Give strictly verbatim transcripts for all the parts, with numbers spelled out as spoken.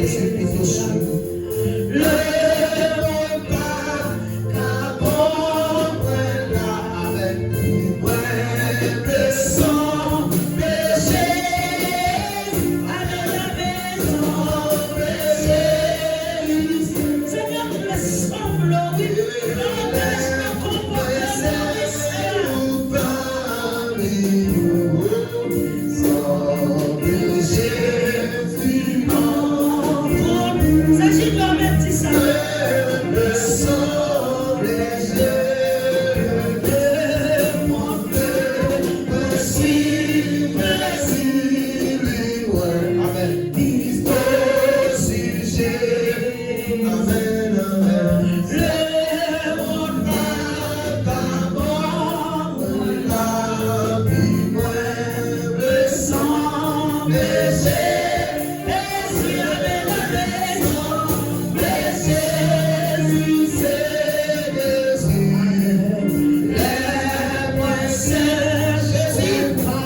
Jezi Kris. Le mond pa ka pran mwen la avèk mwen, le san de Jezi. Senyè, m vle sanble w, wi. Anpeche m konpòte m nan respè. Se Junior menm di sa. Amèn. Amèn, amèn. Lemonn pa ka ban mwen lavi mwen, le san de Jezi, amèn, amèn. Le san de Jezi se dezi. Lè mwen sèch, Jezi pa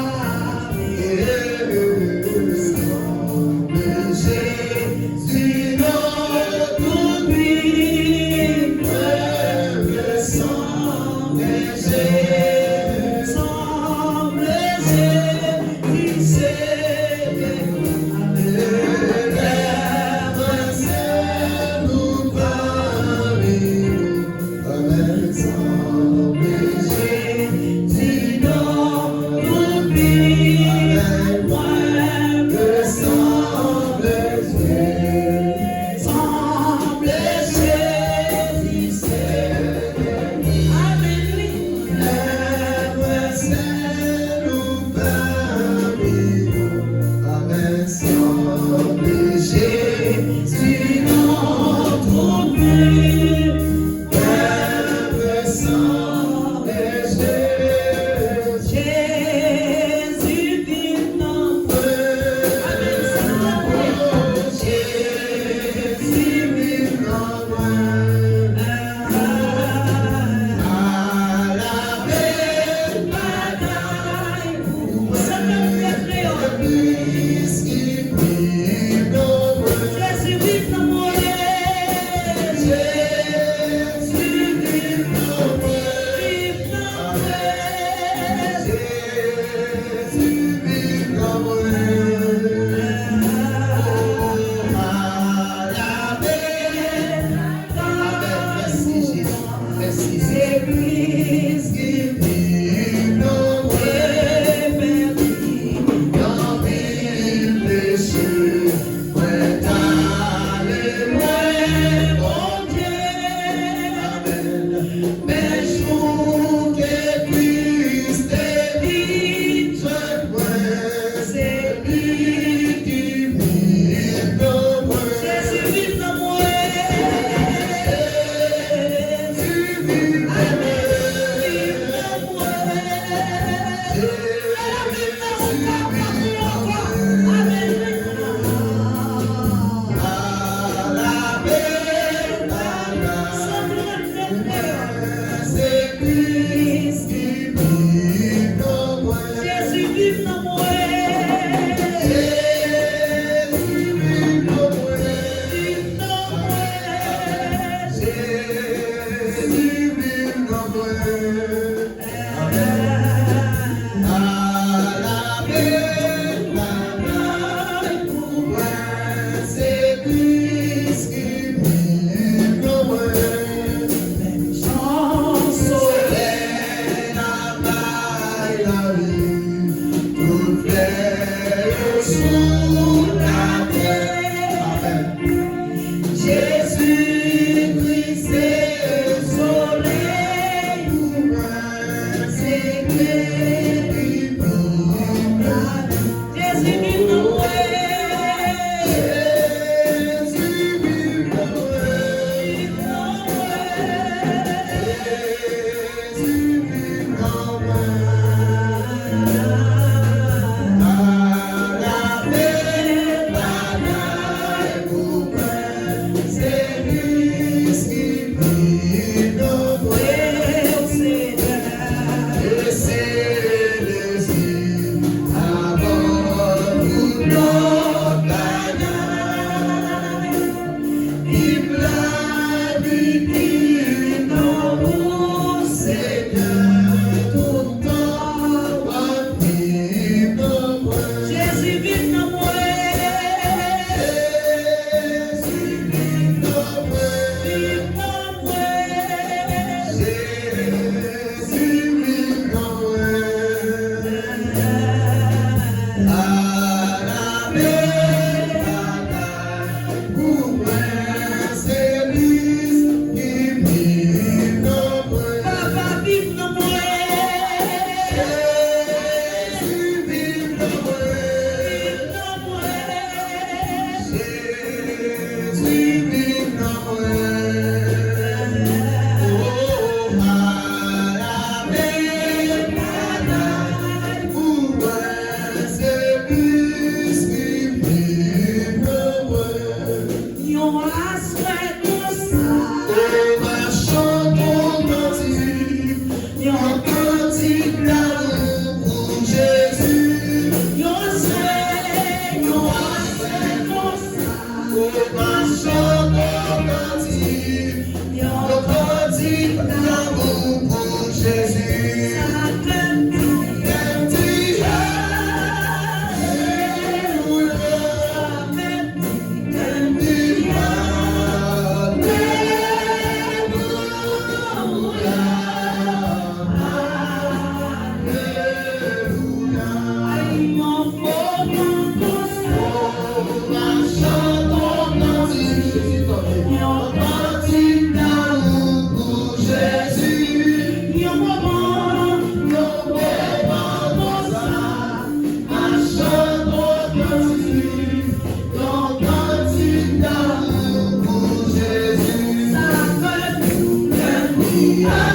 pye. Jezi, non, tout Yon aswè konsa. Ou va chante yon kantik, yon kantik damou pou Jezi. Yon aswè, yon aswè konsa. Ou va chante yon kantik, yon kantik damou pou Jezi. Sa fè m di, fè m di, alelouya. Yon moman, yon moman konsa. Yon kantik damou pou Jezi. Sa fè m di alelouya.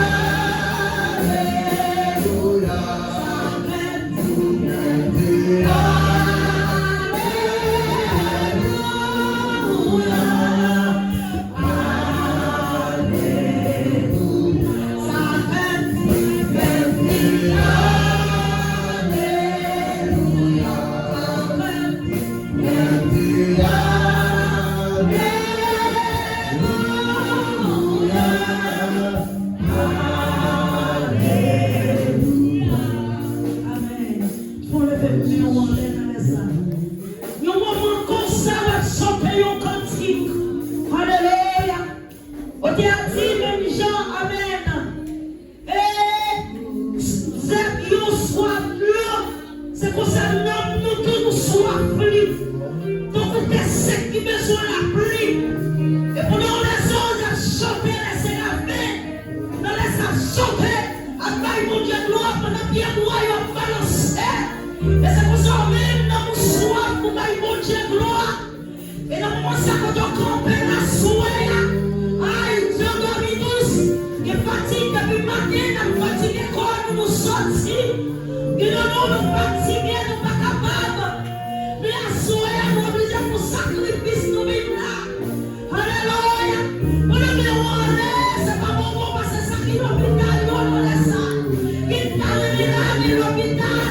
Sa fè m di alelouya. Amèn. Fò leve men w anlè nan lè sa. Yon moman konsa w ap chante yon kantik. Alelouya. Otè a di menm jan, amèn. E zèb yo swaf dlo. Se konsa nanm nou tou nou swaf li. Tankou tè sèk ki bezwen lapli. E pandan lèzòt ap chante, lè serafen nan lè sa ap chante, ap bay Bondye glwa pandan pyebwa yo ap balanse. E se konsa w menm, nanm ou swaf pou bay Bondye glwa. E nan moman sa kote w kanpe aswè a, ay, jan dòmi dous, gen fatig depi maten, n ap fatige kò nou, nou sòti. Gen nan nou, nou fatige, nou pa kapab. Men aswè a, nou oblije fè sakrifis, nou vin la. Alelouya! Mwen leve w anlè, se pa bonbon, pase sa ki lopital yo nan lè sa. Ki ta renmen lage lopital.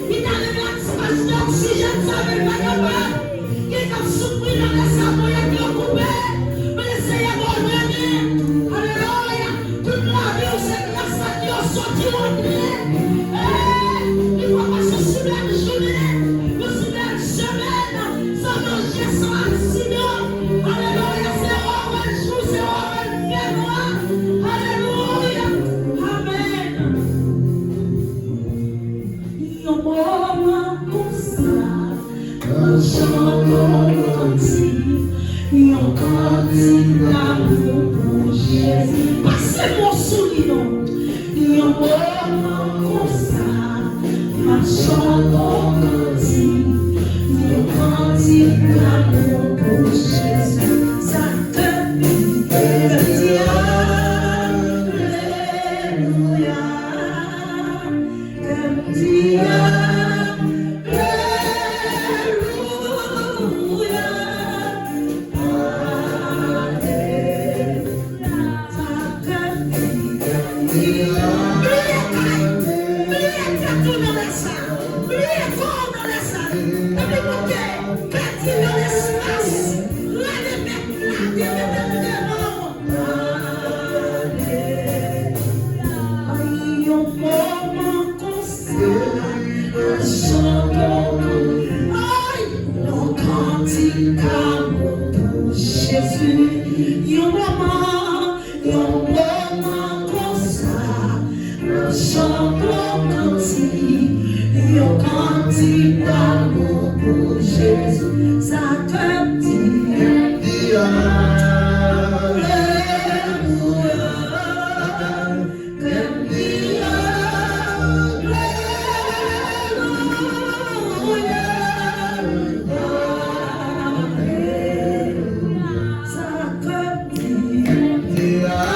Ki ta renmen ak ti machini oksijèn sa, men l pa kapab. Ki t ap soufri nan lè sa, ponyèt yo koupe. Men Senyè ba w renmen. Alelouya! Tout lavi w se gras ak yo soti w antre. Ee, li pral pase sou bèl jounen, nou sou bèl semèn, san danje, san aksidan. Alelouya, se ou a wè jou, se ou a wè fènwa. Alelouya, amèn. Yon moman konsa, nan chan yon kantik, yon kantik damou pou Jezi. Pase mo sou li non. Yon moman konsa, m ap chante yon kantik, yon kantik damou pou Jezi. Sa ke m te di, alelouya. Kè m di alelouya, alelouya. Sa kè m di, kè m di alelouya. Bliye kay, bliye tèt ou nan lè sa, bliye kò w nan lè sa. Epi monte, pèdi nan lespas, rele mèt la, rele mèt la devan w. Alelouya. Yon moman konsa, chante yon kantik damou pou Jezi. Yon moman, yon moman konsa, chante yon kantik, yon kantik damou pou Jezi. Sa kè m di, di alelouya. Kè m di alelouya. Sa kè m di, di alelouya.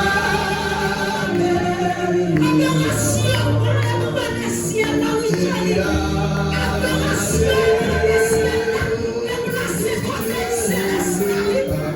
Adorasyon, ou lè nou remèsye la, wi, cheri. Adorasyon, ou remèsye la. Deplase kote selès la, wi.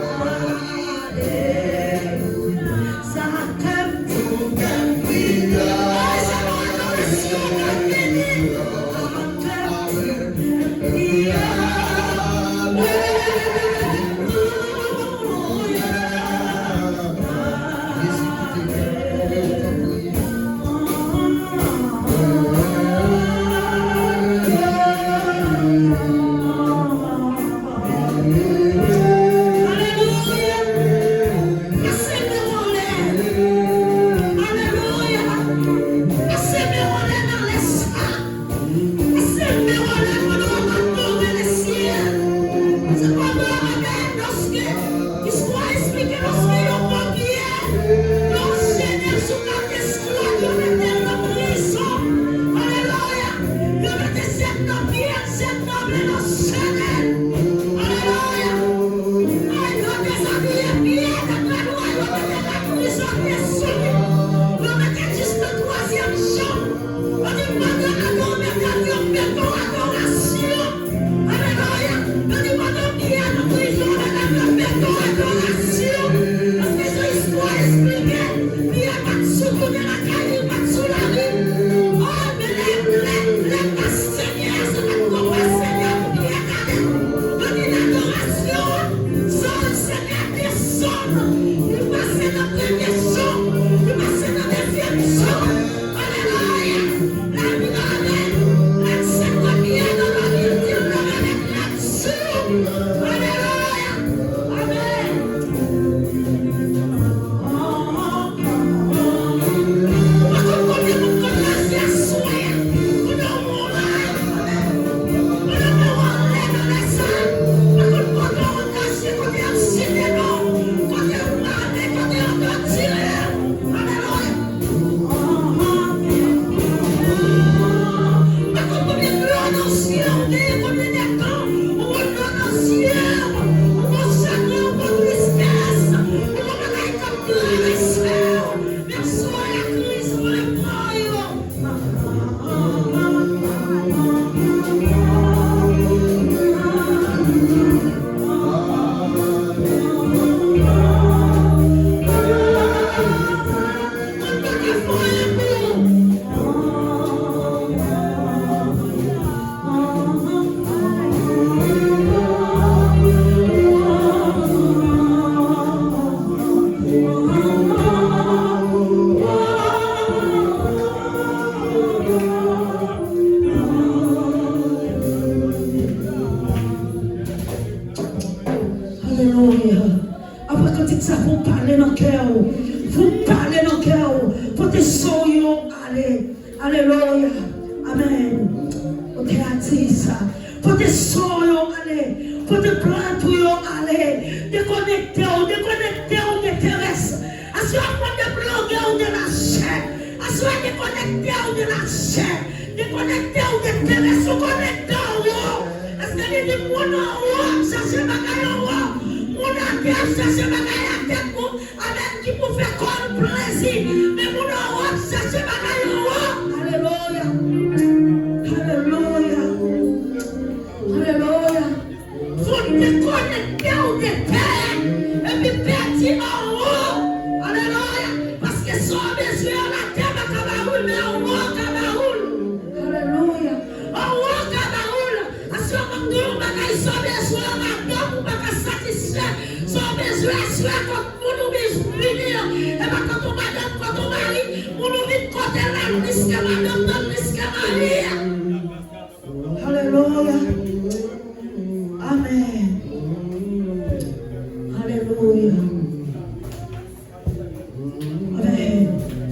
Li pase nan premye son, li pase nan dezyèm son. Alelouya! Lavi nou, amèn. Lakse premye nan lavi, di nou, amèn. Alelouya! Amèn. Ou pa konn konbyen moun k ap raze aswè a. Kote w mouri, kote w anlè nan lè sa a. Ou pa konn kote w angaje, kote y ap site non w, kote w mare, kote yo tòtire w. Alelouya. Ou pa konn konbyen dlo nan zye w genyen, konbyen de tan ou gon dlo nan zye w, ou gon chagren, ou gon tristès, ou gon bagay k ap travèse w. Men swa Kris reponn yo. Alelouya. Apre kantik sa, fò w pale nan kè w. Fò w pale nan kè w. Pote so w yo ale. Alelouya. Amèn. Otè a di sa. Pote so w yo ale. Pote plent ou yo ale. Dekonekte w, dekonekte w de terès. Aswè a, fò w deploge w de lachè. Aswè a, dekonekte w de lachè. Dekonekte w de terès, ou konekte anwo. Èske li di moun anwo ap chache bagay anwo? Moun atè ap chache bagay atè pou, amèn, ki pou fè kò l plezi. Men moun anwo ap chache bagay anwo. Alelouya. Alelouya. Alelouya. Fò w dekonekte w de tè a, epi pèdi anwo. Alelouya. Paske sa w bezwen an latè pa ka ba ou l, men anwo ka ba ou l. Alelouya. Anwo ka ba ou l. Aswè a, m ap di w yon bagay, sa w bezwen an madanm ou pa ka satisfè. Sa w bezwen aswè a, kot moun ou vini an, e pa kot yon madanm, kot yon mari, moun ou vin kote l la, l plis ke madanm nan, l plis ke mari an. Alelouya. Amèn. Alelouya. Amèn.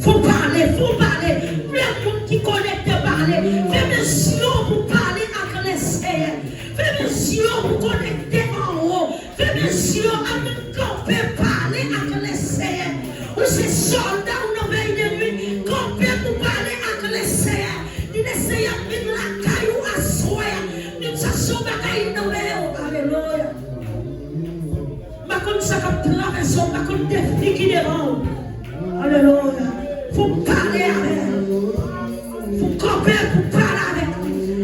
Fò w pale, fò w pale. Fè moun ki konekte pale. Fèmen zye w pou w pale ak Lesenyè. Fèmen zye w pou w konekte anwo. Fèmen zye w, amèn, kanpe, pale ak Lesenyè. Ou se sòlda, ou nan vèy de nwi, kanpe pou pale ak Lesenyè. Di Lesenyè vin lakay ou aswè a. Vin chache yon bagay nan men w. Alelouya. M pa konn sa k ap travèse w, m pa konn defi ki devan w. Alelouya. Fò w pale avè l. Fò w kanpe pou w pale avè l.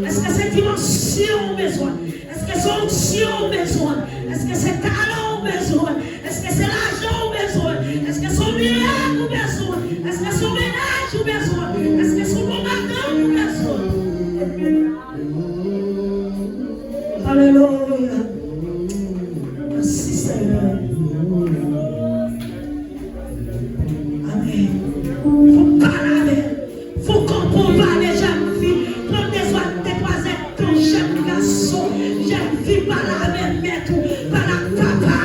Èske se dimansyon w bezwen? Èske se onksyon w bezwen? Èske se talan w bezwen? Èske se lajan w bezwen? Èske se yon mirak w bezwen? Èske se yon mennaj w bezwen? Èske se yon bon madanm w bezwen? Alelouya. Mèsi, Senyè. Amèn. Fò w pale avè l. Fò w kanpe w pale, jèn fi. Pran de twa, de twa zèdtan, jèn gason, jèn fi, pale avè mèt ou, pale ak papa.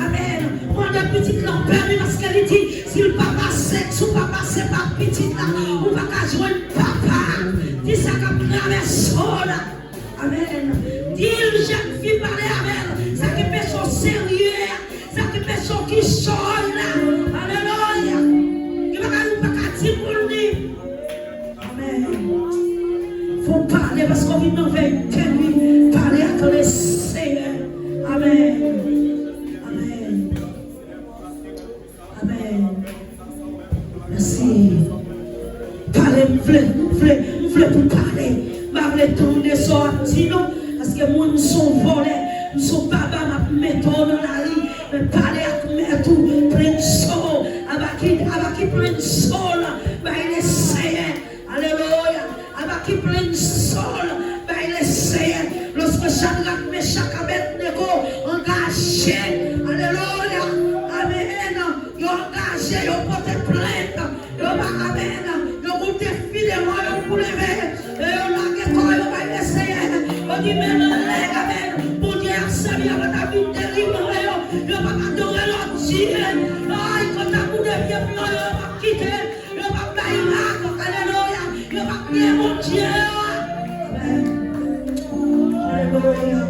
Amèn. Mande pitit la pèmi paske li di, si l pa pase, si w pa pase pa pitit la, ou pa ka jwenn papa. Di sa k ap travèse w la. Amèn. Di l, jèn fi, pale avè l. Sa ki peche w serye a, sa ki peche w ki cho w la. Alelouya. Gen bagay ou pa ka di moun li. Amèn. Fò w pale paske w vin nan vèy de nwi. Pale ak Lesenyè. Amèn. Amèn. Amèn. Mèsi. Pale, m vle, m vle, m vle pou pale. M pa vle tande sa w ap di non. Paske mwen, m se yon vòlè, m se yon baba, m ap mete w nan lari. Men pale ak mèt ou, plenn so w. Aba ki, aba ki plenn so w la, bay Lesenyè. Alelouya. Aba ki plenn so w bay Lesenyè. Lòske Chadrak, Mechak, Abèdnego angaje. Alelouya. Amèn. mache, yo pote plent, yo pa, amèn, yo moute fidèman, yo pou leve, e yo lage kò yo bay le Seyè, yo di, menm lè, amèn, Bondye ap sèvi a pa ta vin delivre yo, yo pa adore lòt dye, ay, kanta pou devye plan yo, yo pa kite, yo pa bay mak, alelouya, yo pa pye Bondye yo. Amèn. Alelouya.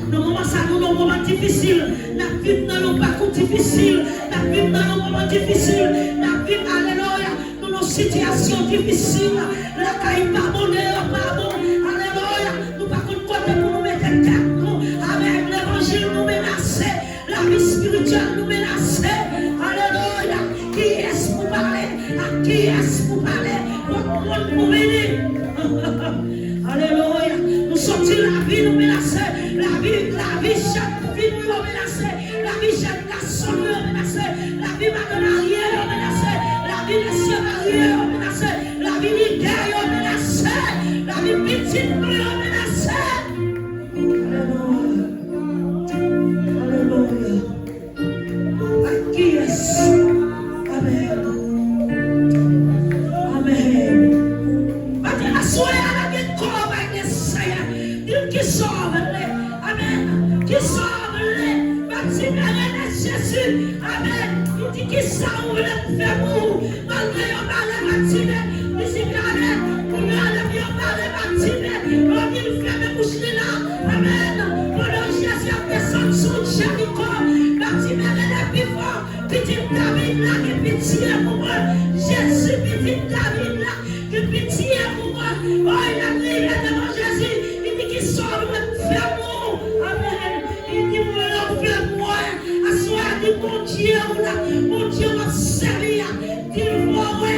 Nan moman sa, nou nan moman difisil. N ap viv nan yon pakou difisil. N ap viv nan yon moman difisil. N ap viv, alelouya, nou nan sitiyasyon difisil. Lakay pa bon, deyò pa bon. Alelouya. Nou pa konn kote pou nou mete tèt nou. Avèk levanjil, nou menase. Lavi espirityèl nou menase. Alelouya. Kiyès pou pale? Ak kiyès pou pale? Kot moun pou vini? Alelouya. Nou soti lavi nou menase. Lavi, lavi jèn fi nou yo menase. Lavi jèn gason nou yo menase. Lavi madan marye yo menase. Lavi mesye marye yo menase. Lavi lidè yo menase. Lavi pitit nou yo menase. Alelouya. Alelouya. Ak kiyès? Amèn. Amèn. Maten aswè a, lage kò w bay le Seyè. Di l kisa w vle. Amèn. Kisa w vle. Batime rele Jezi. Amèn. Li di, kisa w vle m fè pou ou? Malgre yo pale Batime, li di, gade, kounye a depi yo pale Batime, yo di l fèmen bouch li la. Amèn. Pandan Jezi ap desann sou Jeriko, Batime rele pi fò, pitit David la, gen pitye pou mwen. Jezi, pitit David la, gen pitye pou mwen. Oy, lè l rive devan Jezi, li di, kisa w vle m fè pou ou? Amèn. Li di, mwen, lè w fè mwen, aswè a, di Bondye w la, Bondye w ap sèvi a, di l voye.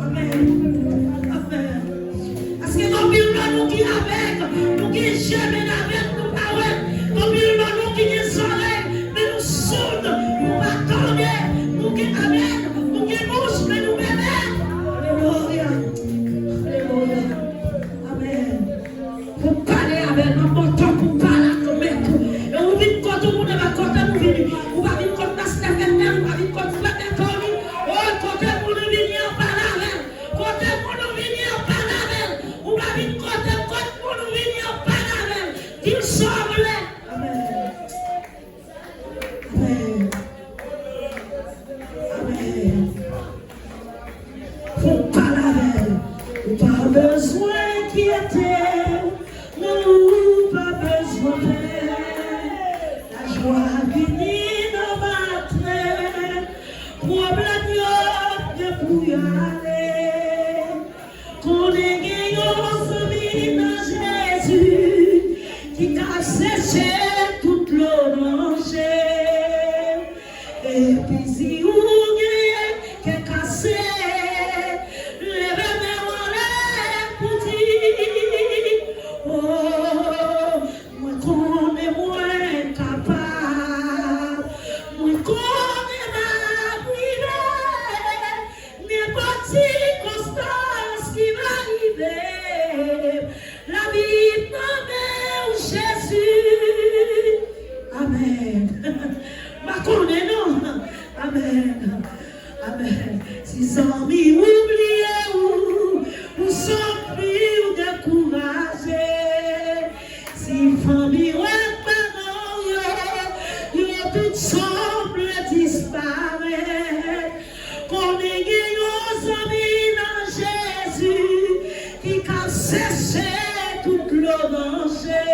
Amèn. Amèn. Paske gen anpil nan nou ki avèg, nou gen je, men avèg nou pa wè. Gen anpil nan nou ki gen zòrèy, men nou soud, nou pa tande. Nou gen, amèn, nou gen bouch, men nou bèbè. Alelouya. Alelouya. Amèn. Pou pale avè l, nan moto pou pale ak mèt ou. E ou vin kote moun, e pa kote nou vini. Ou pa vin kot pastè Fètnèl, ou pa vin kot frè Tony. O, kote moun ou vini an, pale avè l. Kote moun ou vini an, pale avè l. Ou pa vin kote, kot moun ou vini an, pale avè l. Di l sa w vle. Amèn. Amèn. Amèn. Fò w pale avè l. Ou pa bezwen enkyete w, non, ou pa bezwen pè. Lajwa vini nan maten, pwoblèm yo gen pou y ale. Konnen gen yon zanmi nan Jezi ki ka seche tout dlo danje. Epi si ou gen kè kase, leve men w anlè pou di, o, mwen konnen mwen kapab, mwen konnen m ap rive. Nenpòt sikonstans ki va rive, lavi nan men w, Jezi. Amèn. M pa konnen non. Amèn. Amèn. Si zanmi w bliye w, ou santi w dekouraje, si fanmi w ak paran w yo, yo tout sanble disparèt, konnen gen yon zanmi nan Jezi ki ka seche tout dlo danje.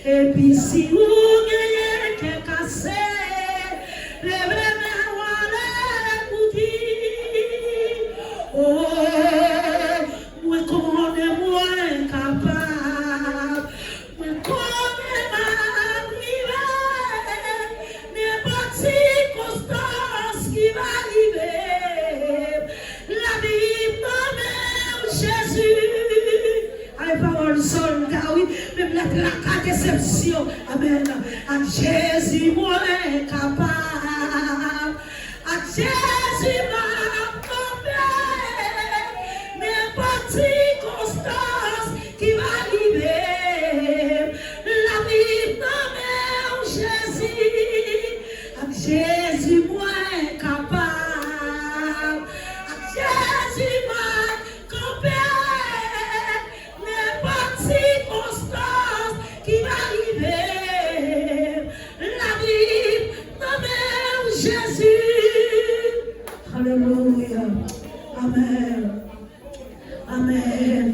Epi si ou genyen kè kase, leve men w anlè pou di, o, mwen konnen mwen kapab. Mwen konnen m ap rive. Nenpòt sikonstans ki va rive, lavi m nan men w, Jezi. Ay, pawòl sòlda, wi. Menm lè traka, desepsyon. Amèn. Ak Jezi, mwen kapab. Ak Jezi m ap kanpe, nenpòt sikonstans ki va rive, lavi m nan men w, Jezi. Ak Jezi mwen ka Jezi. Alelouya. Amèn. Amèn.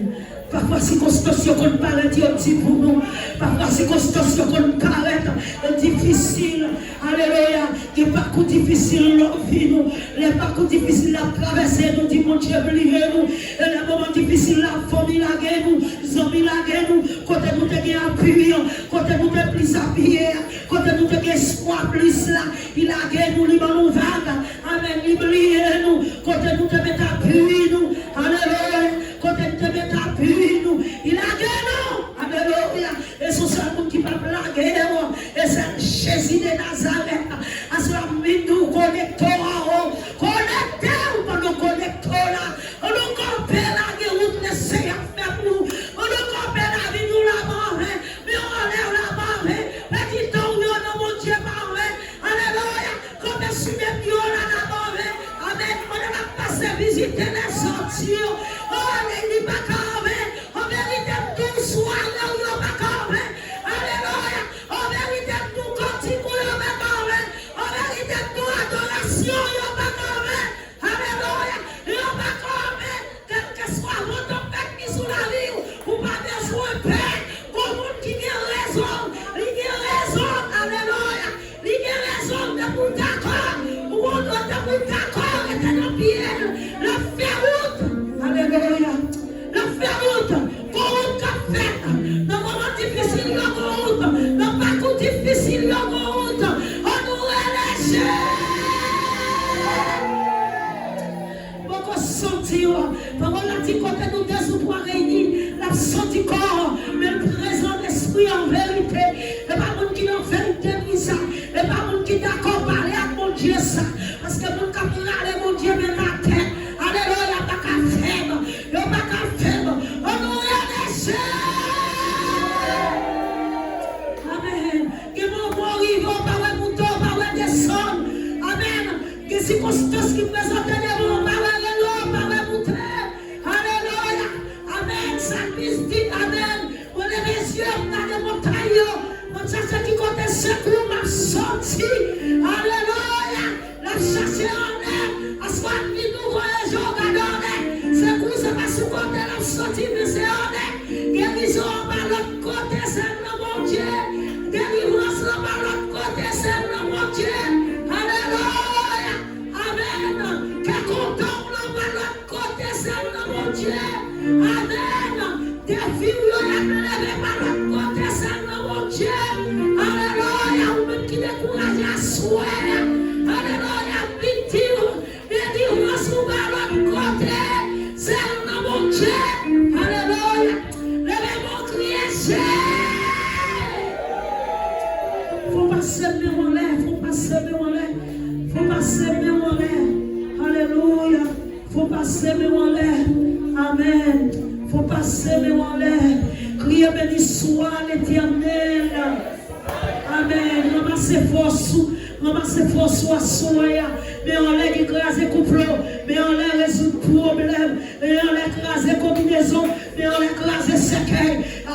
Pafwa sikonstans yo konn parèt yo di pou nou. Pafwa sikonstans yo konn parèt yo difisil. Alelouya. Gen pakou difisil nan vi nou. Lè pakou difisil la ap travèse nou, di Bondye bliye nou. E lè moman difisil la, fanmi lage nou, zanmi lage nou. Kote nou te gen apui, kote nou te plis apiye, kote nou te gen espwa plis la, li lage nou, li ban nou vag. Amèn. Li bliye nou. Kote nou te met apui nou. Alelouya. Kote nou te met apui nou. Li lage nou. Alelouya. E se yon sèl moun ki p ap lage w. E se Jezi de Nazarèt. Aswè a m vin di w konekte w. Konekte w pandan w konekte w la. Pandan w kanpe la, gen wout Lesenyè ap fè pou ou. Pandan w kanpe la, vi nou la pa anven. Men anlè w la pa anven. Pèdi tan w yo nan Bondye pa anven. Alelouya. Kanpe sou de pye w la, la pa anven. Amèn. Pandan l ap pase vizite lèzòt yo. O, li, li pa ka anven. An verite, m di w, sware w yo pa ka anven. Alelouya. An verite, m di w, kantik ou yo pa ka anven. An verite, m di w, adorasyon w yo pa ka anven. Alelouya. Yo pa ka anven. Kèlkeswa van k ap fèt ki sou lavi w, ou pa bezwen pè. Gon moun ki gen rezon, li gen rezon. Alelouya. Li gen rezon, depi w dakò. Ou konn depi w dakò, rete nan pye l. L ap fè wout. Alelouya. L ap fè wout. Gon wout k ap fèt. Nan moman difisil yo, gon wout. Nan pakou difisil yo, gon wout. Ann rele Jezi. Poko santi yo. Pawòl la di kote nou de sou twa reyini, l ap santi kò, men l prezan lespri an verite. E pa moun ki nan verite ki sa. E pa moun ki dakò pale ak Bondye sa. Paske moun k ap rale Bondye men atè. Alelouya, pa ka fèb. Yo pa ka fèb. Ann rele Jezi. Amèn. Gen moman w rive, w pa wè moute, w pa wè desann. Amèn. Gen sikonstans ki prezante devan w, pa wè rele, pa wè moute. Alelouya. Amèn. Salmis di, amèn. Mwen leve zye m, m gade montay yo. Mwen chache ki kote sekou m ap soti. Alelouya. L ap chache anlè. Aswè a m vin nou voye je w gade anlè. Sekou se pa sou kote l ap soti, men se anlè. Gerizon an pa lòt kote, se nan Bondye. Delivrans lan pa lòt kote, se nan Bondye. Alelouya. Amèn. Kè kontan w lan pa lòt kote, se nan Bondye. Amèn. Defi w yo y ap leve pa lòt kote, se nan Bondye. Alelouya. Ou menm ki dekouraje aswè a. Alelouya. M vin di w, delivrans ou pa lòt kote, se nan Bondye. Alelouya. Leve men w, kriye Jezi. Fò w pase men w anlè, fò w pase men w anlè, fò w pase men w anlè. Alelouya. Fò w pase men w anlè. Amèn. Fò w pase men w anlè. Kriye, béni soit l'Éternel. Amèn. Ranmase fòs ou. Ranmase fòs ou aswè a. Men anlè ki kraze kouplo. Men anlè rezoud pwoblèm. Men anlè kraze konbinezon. Men anlè kraze sèkèy.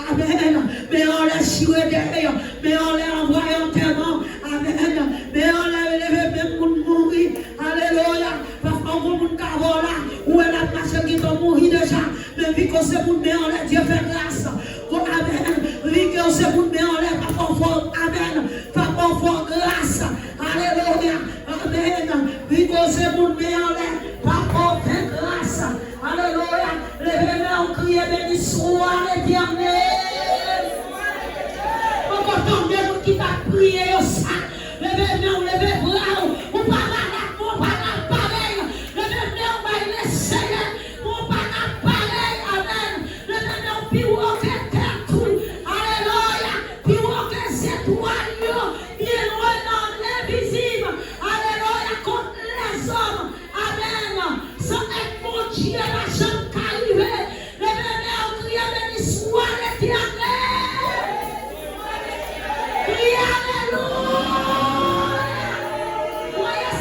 Amèn. Men anlè chire dèy. Men anlè anvoye antèman. Amèn. Men anlè leve menm moun mouri. Alelouya. Pafwa, yon moun ka vòlè, ou wè l ap mache, l gentan mouri deja. Men vi ke w se moun men anlè, Dye fè gras. Amèn. Vi ke w se moun men anlè, papa w fè w, amèn. Papa w fè w gras. Alelouya. Amèn. Vi ke w se moun men anlè, papa w fè gras. Alelouya. Leve men w, kriye, béni soit l'Éternel. Poko tande moun ki t ap priye yo sa. Leve men w, leve bra w. Ou pa malad, men w pa nan parèy. Leve men w, bay Lesenyè, men w pa nan parèy. Amèn. Leve men w pi wo ke tèt ou. Alelouya. Pi wo ke zetwal yo. Byen lwen nan lenvizib. Alelouya. Kont lèzòm. Amèn. San èd Bondye pa janm ka rive. Leve men w, kriye, béni soit l'Éternel. Kriye alelouya. Voye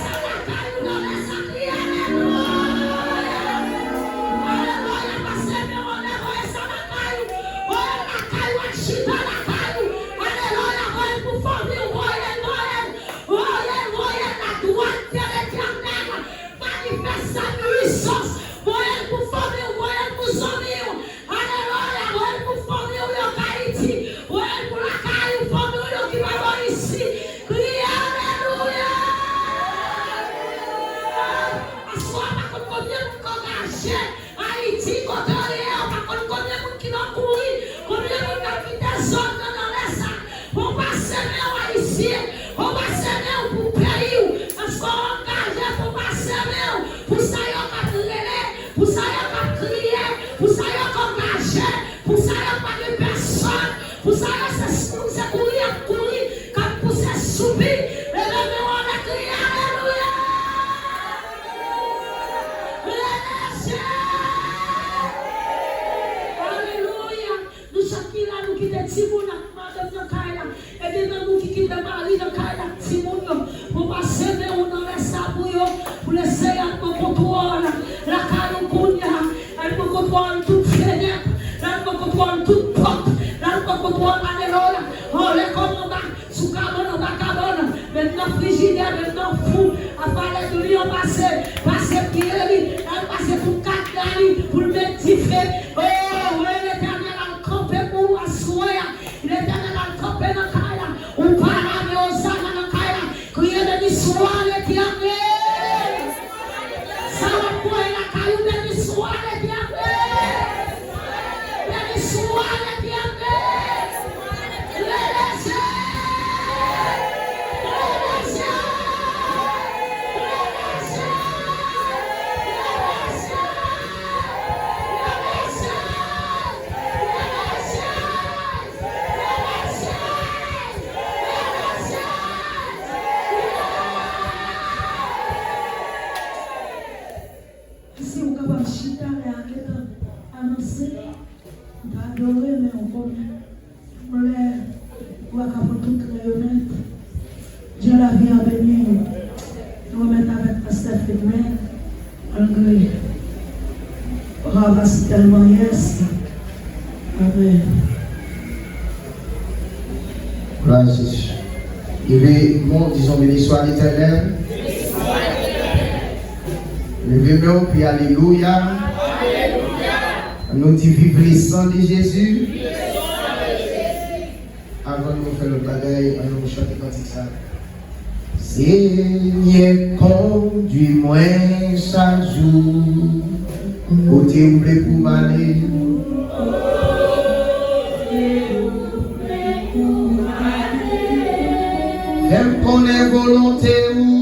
lakay ou kounye a. L ap pran kontwòl tout fenèt. L ap pran kontwòl tout pòt. L ap pran kontwòl, alelouya. Anlè kòm anba, sou kabann, anba kabann, menm nan frijidè, menm nan fou. Afè lè dli an pase, pase pye li, l ap pase tout kaka li, pou l met dife. O, wi, Letènèl al kanpe pou ou aswè a. Letènèl al kanpe nan kay la. Ou pa la, men Ozana nan kay la. Kriye, beni swa Letènèl. Sa w ap pran lakay ou, beni swa Letènèl. Beni swa Letènèl. Rele Jezi. Rele Jezi. Rele Jezi. Rele Jezi. Si w kapab chita lè a gentan anonse, m pa adore, men w konnen. Lè w a ka pran tout lè yo nèt. Dieu la vie a béni. Nou remèt avèk pastè Fedmen, malgre Rava si tèlman yès. Amen. Glwa a Jezi. Leve men w, dizon, beni swa Letènèl. Leve men w, pi alelouya. Nou di viv le sang de Jésus. Avan nou fè lòt bagay, ann nou chante kantik sa. Senyè, kondui mwen chak jou kote w vle pou m ale. Fè m konnen volonte ou.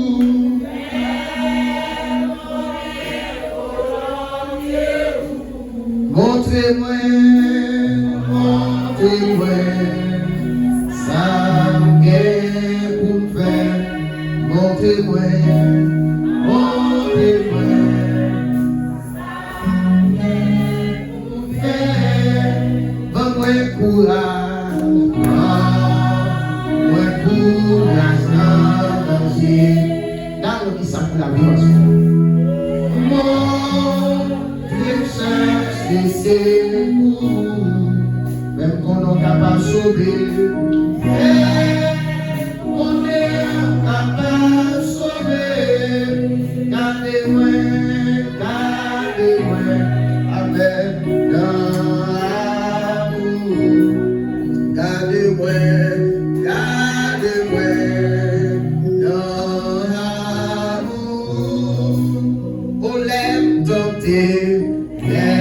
Montre mwen, montre mwen sa m gen pou m fè. Montre mwen, montre mwen sa m gen pou m fè. Ban mwen kouraj, ban mwen kouraj nan manje. Gade yon ki sa pou lavi w aswè. Montre m chèche sekou, fè m konnen w kapab sove. Fè m konnen w kapab sove. Gade mwen, gade mwen avèk dan amou. Gade mwen, gade mwen dan amou. O lè m tante, lè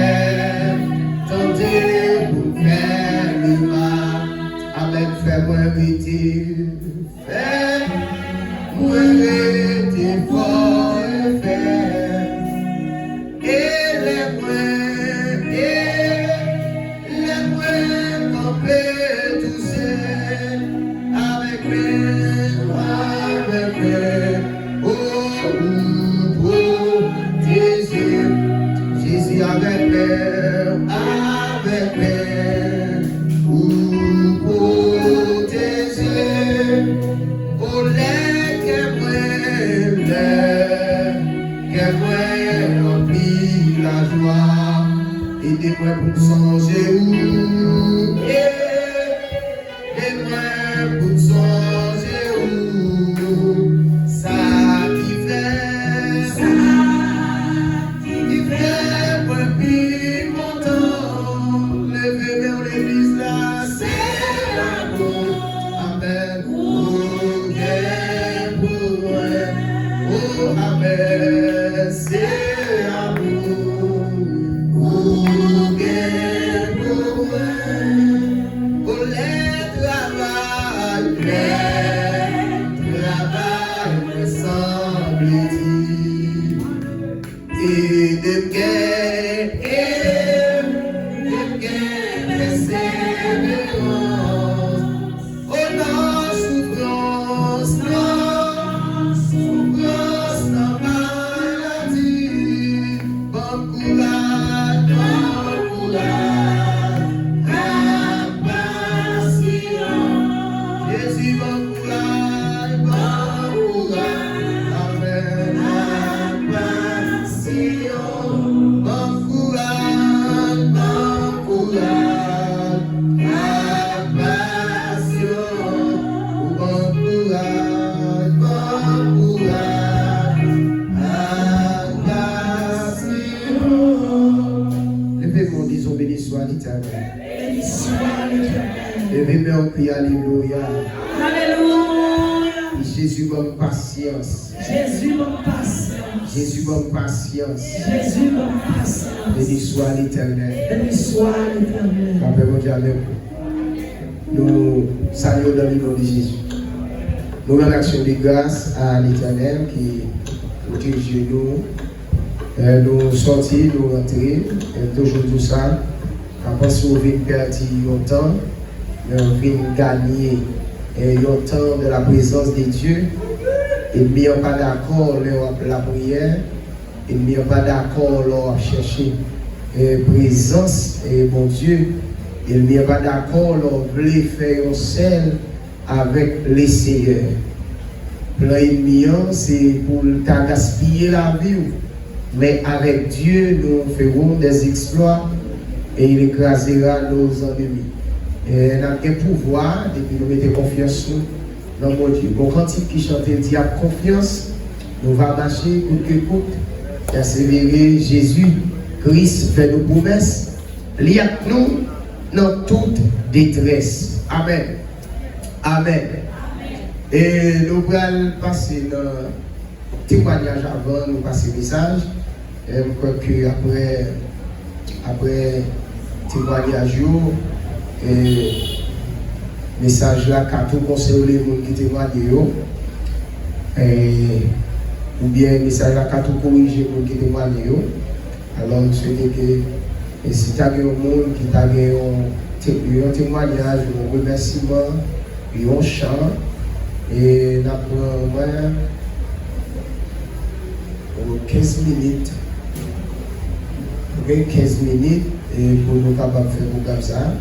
m tante pou m fè li mal. Amèn, fè mwen rete. Fè mwen rete fò e fèm. E lè mwen, e lè mwen kanpe tousèl, avèk men, avèk men, o, ou pwoteje m. Jezi, avèk men, avèk men, ou pwoteje m. O lè kè mwen, lè kè mwen ranpli lajwa, ede mwen pou m sonje ou. Ede mwen pou m sonje ou. Sa ki fè, sa ki fè mwen pi kontan. Leve men w legliz la, se lanmou. Amèn. Ou gen pou mwen. O, amèn. Se lanmou. Ou gen pou Leve men w, kriye alelouya. Alelouya. Di, Jezi, ban m pasyans. Jezi, ban m pasyans. Jezi, ban m pasyans. Jezi, ban m pasyans. Beni swa Letènèl. Beni swa Letènèl. Lapè Bondye avèk ou. Nou salye w dans le nom de Jésus. Nou rann aksyon de gras a Letènèl ki pwoteje nou. Eh, nou sòti, nou rantre, eh, toujou di w sa, pa panse w vin pèdi yon tan, men w vin ganye, eh, yon tan dans la présence de Dieu. Ènmi an pa dakò lè w ap lapriyè, ènmi an pa dakò lè w ap chèche, eh, prezans, eh, Bondye, ènmi an pa dakò lè w vle fè yon sèl avèk Leseyè. Plan ènmi an, se pou l ta gaspiye lavi w. Men avèk Dye, nous ferons des exploits et il écrasera nos ennemis. Eh, n ap gen pouvwa depi nou mete konfyans nou nan Bondye. Gon kantik ki chante, l di, ak konfyans, nou va mache kout ke kout, pèsevere, Jezi Kris fè nou pwomès, li ak nou nan tout detrès. Amèn. Amèn. E nou pral pase nan temwanyaj avan nou pase mesaj. E m kwè ke apre, apre temwanyaj yo, e mesaj la ka tou konsole moun ki temwanye yo, e, oubyen mesaj la ka tou korije moun ki temwanye yo. Alò, m swete ke, e si ta gen yon moun ki ta gen yon te-, yon temwanyaj, yon remèsiman, yon chan, e n ap pran omwen, o, kenz minit. Nou gen kenz minit, e pou nou kapab fè pwogram sa a.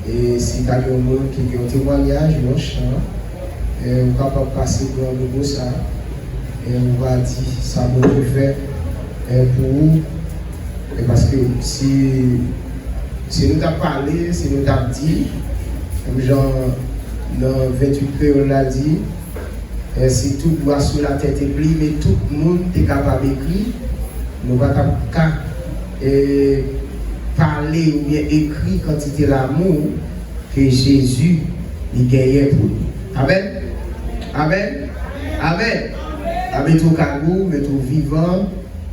E si ta gen yon moun ki gen yon temwanyaj, yon chan, e ou kapab pase pran mikwo sa a, e ou va di sa Bondye fè, e pou ou. E paske si, si nou t ap pale, si nou t ap di, menm jan nan venntuit kreyòl la di, e si tout bois sur la terre te pli, men tout moun te kapab ekri, nou pa t ap ka, e, pale oubyen ekri kantite lamou ke Jezi li genyen pou nou. Amèn. Amèn. Amèn. A mete w kagou, mete w vivan,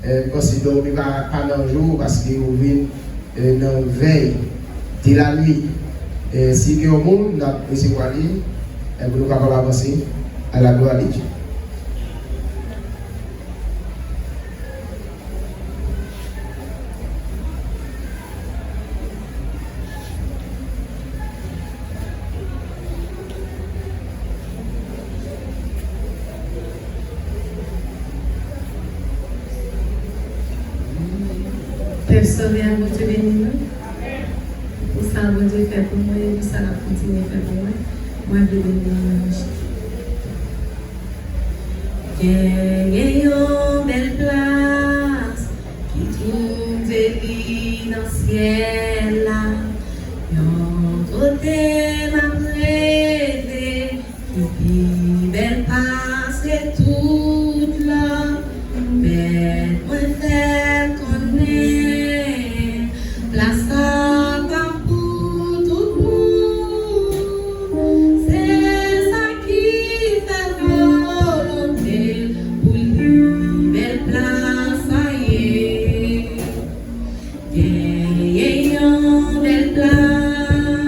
e, panse dòmi pa, pa nan jou, paske ou vin, e, nan vèy de la nuit. E, si gen yon moun, n ap resevwa li, e, pou nou kapab avanse à la gloire de Dieu. Pèp Sovè a, Bondye beni nou. Pou sa Bondye fè pou mwen e pou sa l ap kontinye fè pou mwen, mwen vle beni non l nan chita. Genyen yon bèl plas ki twouve li nan syèl la, yon kote m ap reve ki pi bèl pase tout lòt. Mèt mwen fè l konnen plas sa pa pou tout moun. Se sa ki fè volonte l pou li bèl plas sa ye. Genyen yon bèl plas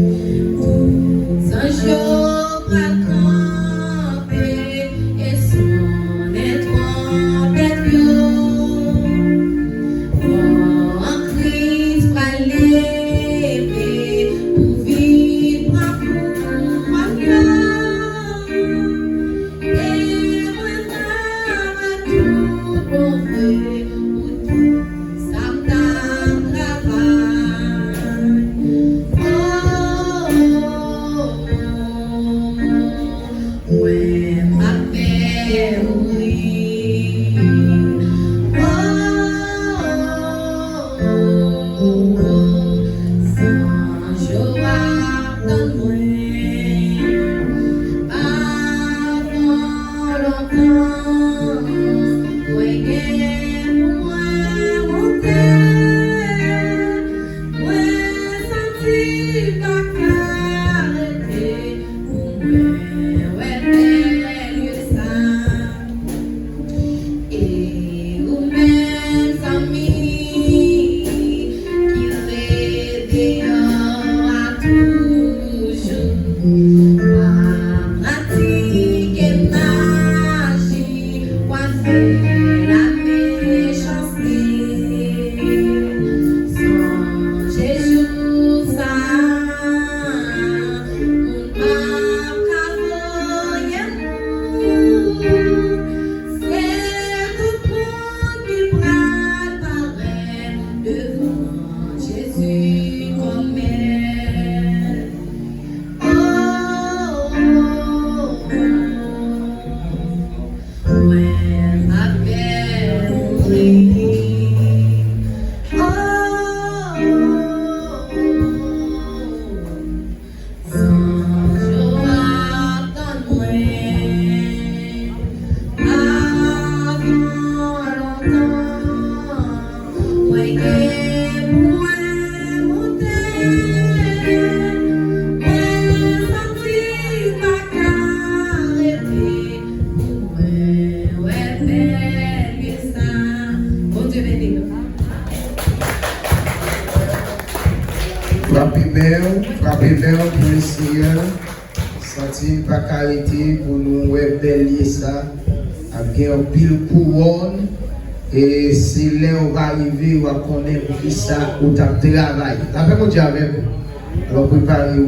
Tout zanj yo pral kanpe e sonnen twonpèt yo. Vwa an Kris pral leve pou vin pran kouròn yo. E mwen pral tout bon vre pou tout sa m t ap travay. O, mwen p ap pè mouri. O, zanj yo ap tann mwen. Avan lontan, mwen gen pou mwen monte. Mwen santi m pa ka rete pou mwen wè bèl lye sa. E ou menm, zanmi, ki rete deyò a toujou, w ap pratike maji, w ap fè lamechanste. Sonje jou sa a, moun p ap ka voye m. Se tout moun ki pral parèt devan Jezi kòm mèt. O, mwen p ap pè mouri. O, zanj yo ap tann mwen. Avan lontan, mwen gen pou mwen monte. Mwen santi m pa ka rete pou mwen wè bèl lye sa. Bondye beni nou. Frape men w, frape men w pou Lesenyè. Santi m pa ka rete pou nou wè bèl lye sa. Ap gen anpil kouwòn. E se lè w va rive, w ap konnen poukisa ou t ap travay. Lapè Bondye avè w. Alò, prepare w,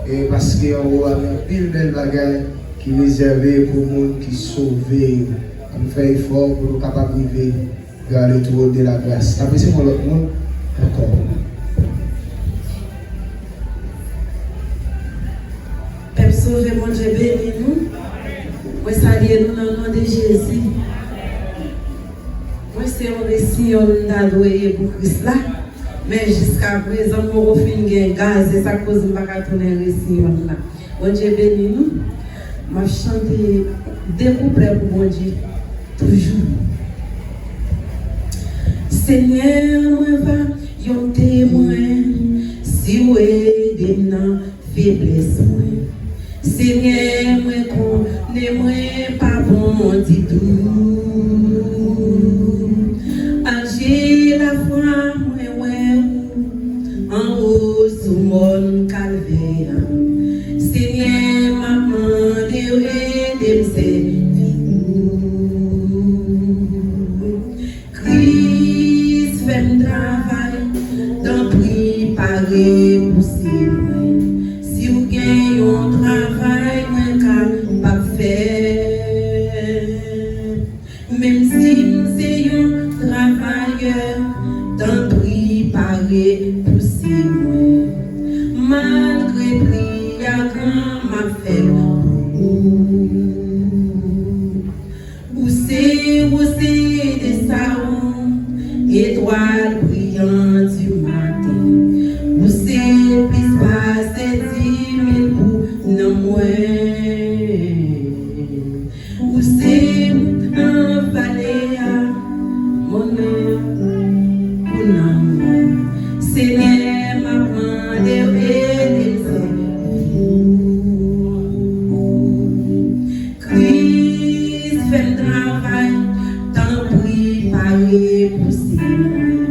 e paske anwo a gen anpil bèl bagay ki rezève pou moun ki sove yo. Ann fè efò pou nou kapab rive vers le trône de la grâce. N ap resevwa lòt moun ankò. Pèp sove, Bondye beni nou. Mwen salye nou nan non de Jezi. Mwen se yon resiyonn m ta dwe ye pou Kris la. Men jiskaprezan m poko fin gen gaz, se sa k koz m pa ka tounen resiyonn la. Bondye beni nou. M ap chante de kouplè pou Bondye toujou. Senyè, mwen va yon temwen si w ede m nan feblès mwen. Senyè, mwen konnen mwen pa bon ditou. Aje lafwa mwen wè ou anwo sou mòn Kalvè a. Senyè, m ap mande w ede m sèvi ou. Kris, fè m travay, tanpri pa repouse mwen. Si w gen yon travay mwen kapab fè, menm si m se yon travayè, tanpri pa repouse mwen. Malgre pri a gran, m ap fè l pou ou. Ou se wose de Sawon, etwal briyan di maten. Ou se plis pase di mil pou nanm mwen. Ou se wout nan vale a, mòn nan pou nanm mwen. Senyè, m ap mande w ede m sèvi ou. Kris, fè m travay, tanpri pa repouse mwen.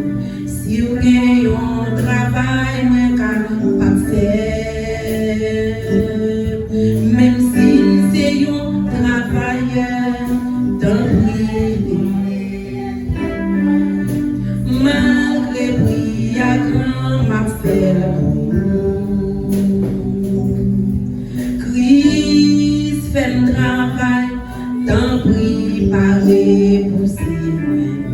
Tanpri, pare pou se mwen.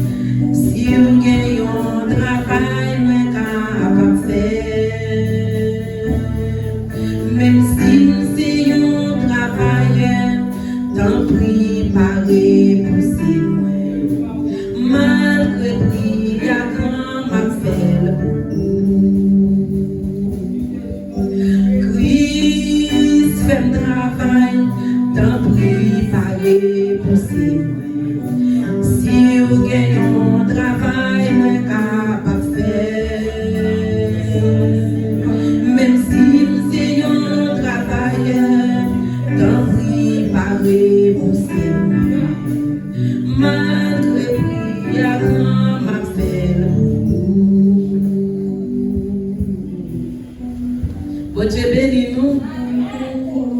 Si w gen yon travay mwen kapab fè, menm si m se yon travayè, tanpri, pare pou se mwen. Malgre pri a gran, m ap fè l pou ou. Kris fè m travay, tanpri, pare pou se mwen. Si w gen yon travay mwen kapab fè, menm si m se yon travayè, tanpri, pare pou se mwen. Malgre pri a gran, m ap fè l pou ou. Bondye beni nou.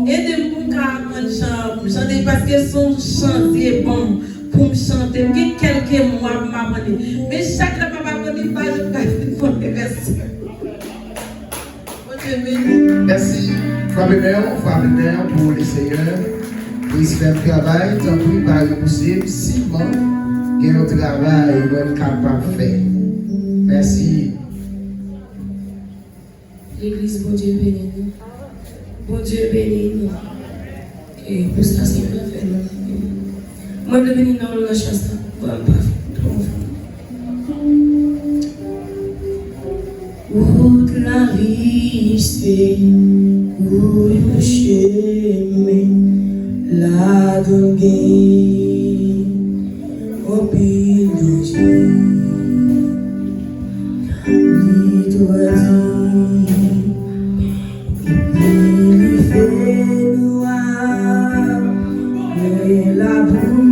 Ede m pou m ka aprann jan pou m chante, paske se yon jan Dye ban m pou m chante. M gen kèlke mwa pou m aprann li. Men chak lè m ap aprann li, m pa janm ka fin konnen rès. Bondye beni. Mèsi. Frape men w, frape men w pou le Seyè. Kris fè m travay, tanpri, pare pou se m. Si m gen yon travay mwen kapab fè. Mèsi. Legliz, Bondye beni nou. Bondye beni nou. E pou sa, Senyè, fè nou. Mwen vle beni non nan chans la. Bon, m pa fè twò fò. Wout lavi se yon chemen, ladan gen anpil danje. Li twò di, epi li fè nwa, men labou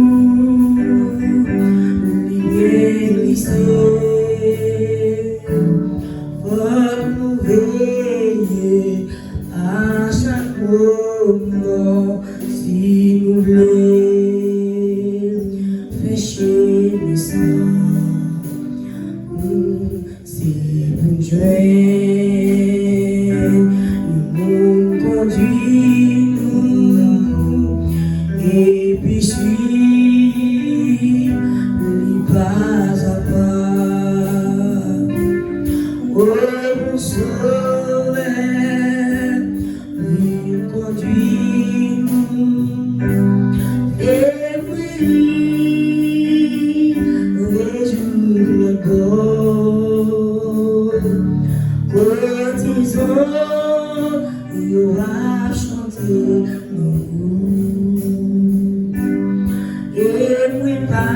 li byen glise. Fòk nou veye a chak moman si nou vle fè chemen sa. Se pou n jwenn yon moun kondui nou, epi swiv li pa a pa. O, bon Sovè, vin kondui nou. Fè bri rezoud lòt bò. Kote zòn yo ap chante non ou. E mwen pa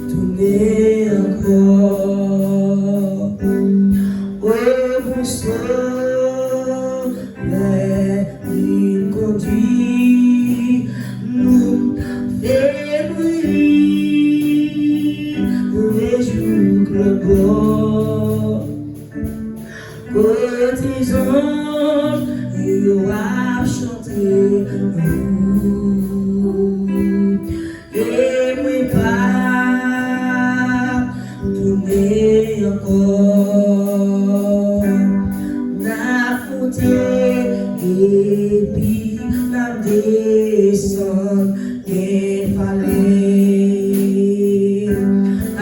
tounen ankò. O, bon Sovè, vin kondui nou. Fè bri rezoud lòt bò. Kote zanj yo ap chante. E mwen pa tounen ankò. N ap monte epi n ap desann, gen vale,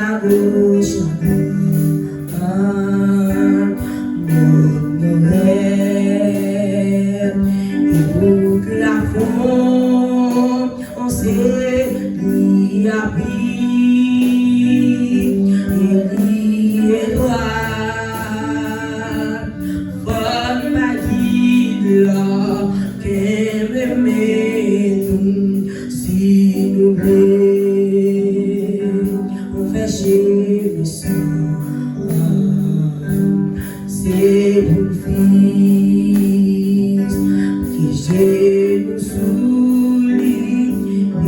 agoch, adwat, nò, nòdès, e wout la fon. Anse li a pi, e li etwat. Fò n bay gid la kenbe men nou, si nou vle fè chemen sa. Se pou n fiks jenou sou li,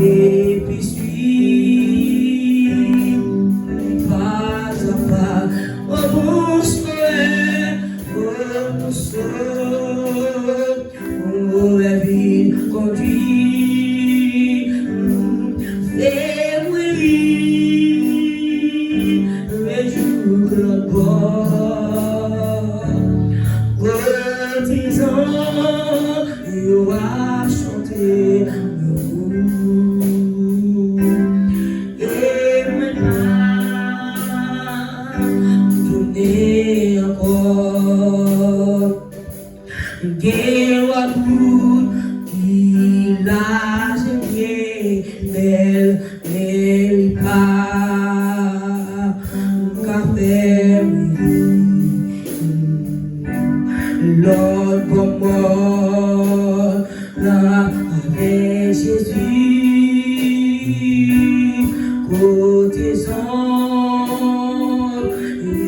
epi swiv li pa a pa. O, bon Sovè, o, bon Sovè, o, vin kondui nou. Fè bri rezoud lòt bò. Kote zanj yo ap chante. Gen lòt wout ki laj e byen bèl, men li pa ka fè m viv lòt bò mòn nan avèk Jezi. Kote zanj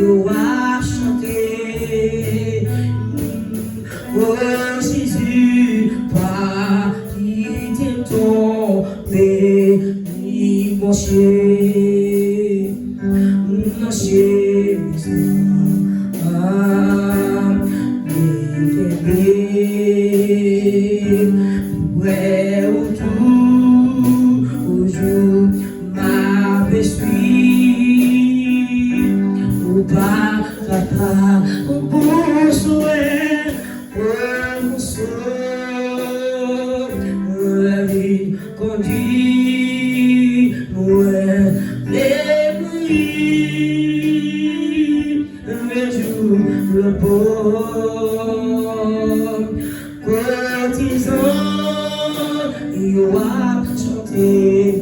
yo ap chante, o Jezi, pa kite m tonbe, ni mòche nan chemen sa, men kenbe m prè ou toujou, m ap eswi ou pa kapab pou swen. Pran m sove, vin kondui mwen, vle mwen vin jou lòt bò. Kote zanj yo ap chante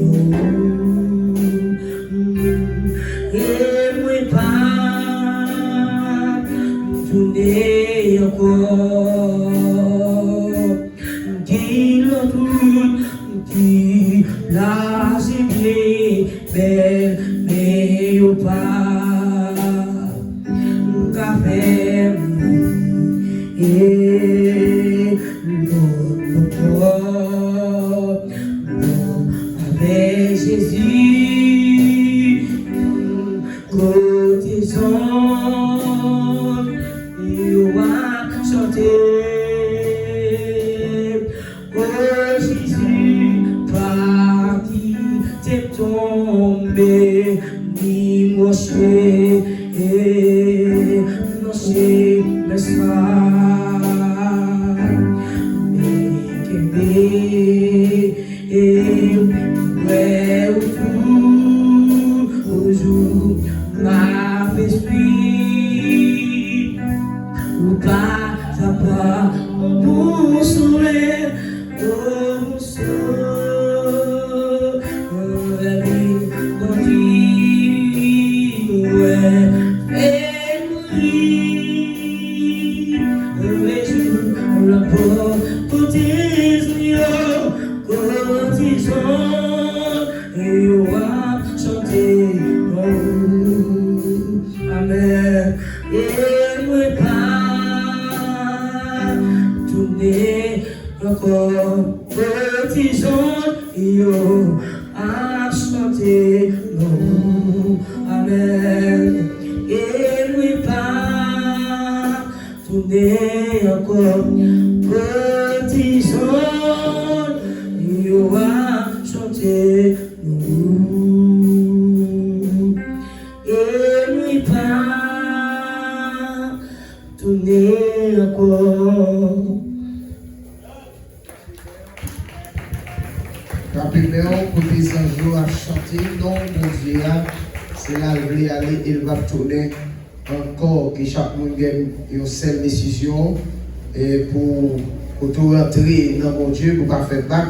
non ou, e mwen pa tounen ankò. Gen lòt wout ki laj e byen bèl, men yo pa ka fè m e lòt bò. Avèk Jezi, kote zanj yo ap chante. O Jezi, pa kite m tonbe, ni mòche nan chemen sa, men kenbe m prè ou toujou, m ap eswi ou pa kapab pou sove, o sove, vin kondui mwen, vin Rejwi w lòt bò, kote zanj yo, kote zanj yo ap chante non ou. Amèn. E mwen pa tounen ankò, kote zanj yo ap chante non ou. Amèn. E mwen pa tounen ankò, kote zanj yo ap chante non ou. E mwen pa tounen ankò. Rapid men w, kote zanj yo ap chante non Bondye a, se la l vle ale e l p ap tounen ankò. Ke chak moun gen yon sèl desizyon, e pou, pou tou rantre nan Bondye, pou pa fè bak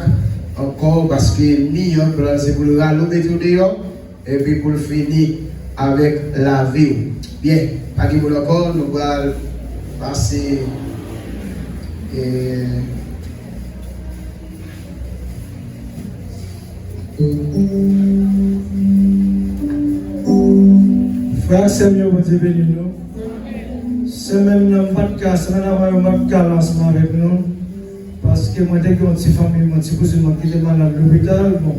ankò, paske ènmi an, plan l se pou l rale w, mete w deyò, epi pou l fini avèk lavi w. Byen, pa gen moun ankò, nou pral pase, e, Frè ak sè m yo, Bondye beni nou. Semèn nan, m pa t ka, semèn avan yo, m pa t ka la ansanm avèk nou. Paske mwen te gen yon ti fanmi mwen, ti kouzin mwen ki te malad lopital. Bon,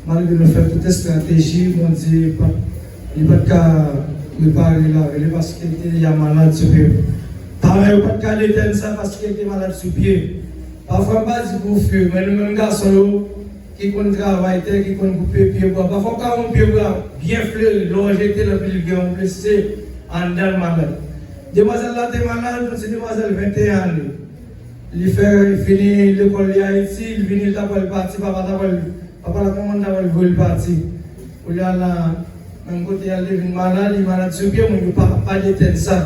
malgre nou fè tout estrateji, Bondye pa t, li pa t ka repare lavi li paske li te deja malad, se ke paran yo pa t ka detèn sa paske li te malad sou pye. Pafwa m pa di pou fi, men nou menm gason yo, ki konn travay tè, ki konn koupe pye bwa. Pafwa w ka wè yon pye bwa byen fleri, lè w jete l anpil gen yon blese anndan l malad. Demwazèl la te malad, yon ti demwazèl venteyen ane. Li fè fini lekòl li Ayiti, li vini, li ta pral pati, papa ta pral, papa la kòmann ta pral voye l pati. Kounye a la, menm kote a li te vin malad, li malad sou pye, moun yo pa, pa detèn sa.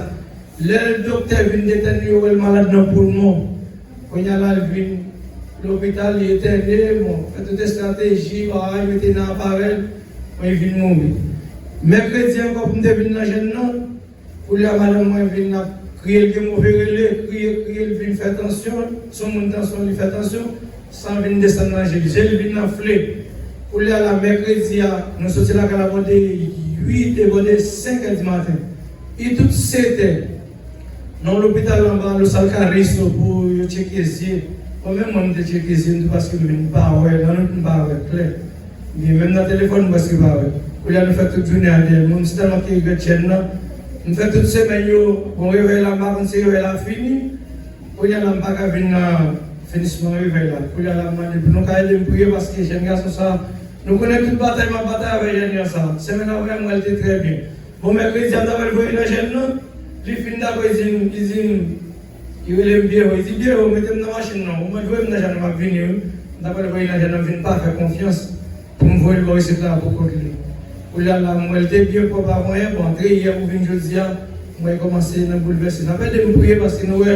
Lè doktè vin detèn li, yo wè l malad nan poumon. Kounye a la, l vin lopital, li entène, bon, fè tout estrateji, bagay, mete nan aparèy, bon, li vin mouri. Mèkredi ankò, pou m te vin nan jèn nan, kounye a, madanm mwen vin ap kriye, l gen move rele, kriye, kriye, l vin fè tansyon, se yon moun tansyon, li fè tansyon, san vin desann nan je l, je l vin anfle. Kounye a la, mèkredi a, nou soti lakay la bò de uit, e bò de senk è di maten. I tout sèt è. Nan lopital anba, Los Alcarrizos, pou yo tcheke zye. Bon, menm mwen, m te tcheke zye m tou, paske m pa wè, nan lòt m pa wè klè. Men menm nan telefòn, m prèske pa wè. Kounye a, nou fè tout jounen a dèyè moun, se tèlman ke regrèt jèn nan. M fè tout semèn yo, bon, revèy la, m pa konn si revèy la fini. Kounye a la, m pa ka vin nan finisman revèy la. Kounye a la, m mande pou nou ka ede m priye, paske jèn gason sa, nou konnen tout batay m ap batay avèk jèn sa. Semèn avè m wè l te trè byen. Bon, mèkredi a, m ta pral voye nan jèn nan. Li fin dakò, li di m, li di m, li rele m Pierrot. Li di, "Pierrot, mete m nan machin nan. Ou mèt voye m nan jèn nan, m ap vini, wi." M ta pral voye nan jèn nan, m vin pa fè konfyans pou m voye l bò isit la pou kont li. Kounye a la, m wè l te byen pwòp avan yè, bon, antre yè pou vin jodi a, m wè l kòmanse nan boulvèse. N ap ede m priye paske nou wè,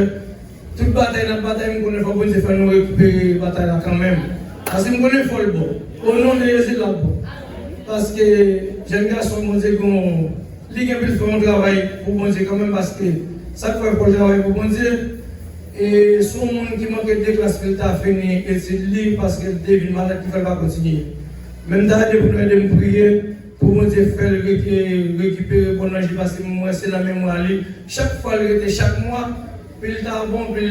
tout batay n ap batay, m konnen fò Bondye fè nou rekipere batay la kanmenm. Paske m konnen fò l bon. O non de Jezi, l ap bon. Paske jèn gason Bondye gon, li gen pou l fè yon travay pou Bondye kanmenm, paske sa k fè fò l travay pou Bondye, e se yon moun ki manke de klas pou l ta fini etid li, paske l te vin malad ki fè l pa kontinye. Men m ta ede pou nou ede m priye, pou Bondye fè l reke-, rekipere bon nan je, paske m wè se nan memwa li. Chak fwa l rete, chak mwa, pi l ta bon, pi l,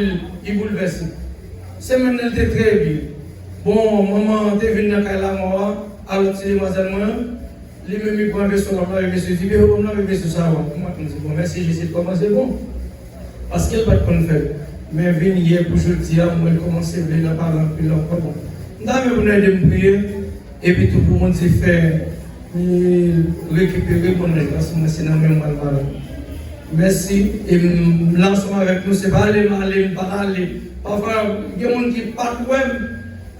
li boulvèse. Semèn nan, l te trè byen. Bon, manman an te vin nan kay la, mò a, alò ti demwazèl mwen an, li menm li pran veso, l ap lave veso, li di, "Pierrot, ban m lave veso sa a." Mwen, m di, "Bon, mèsi Jezi, l kòmanse bon." Paske l pa t konn fè l. Men vin yè pou jodi a, m wè l kòmanse vle nan pale anpil ankò. Bon, m ta renmen pou nou ede m priye. Epi tou pou Bondye fè, e, rekipere bon nèg la, si mwen se nan men mwen l malad. Mèsi, e m la ansanm avèk nou, se pa ale m ale, m pa t ale. Pafwa, gen moun ki pa t wè m,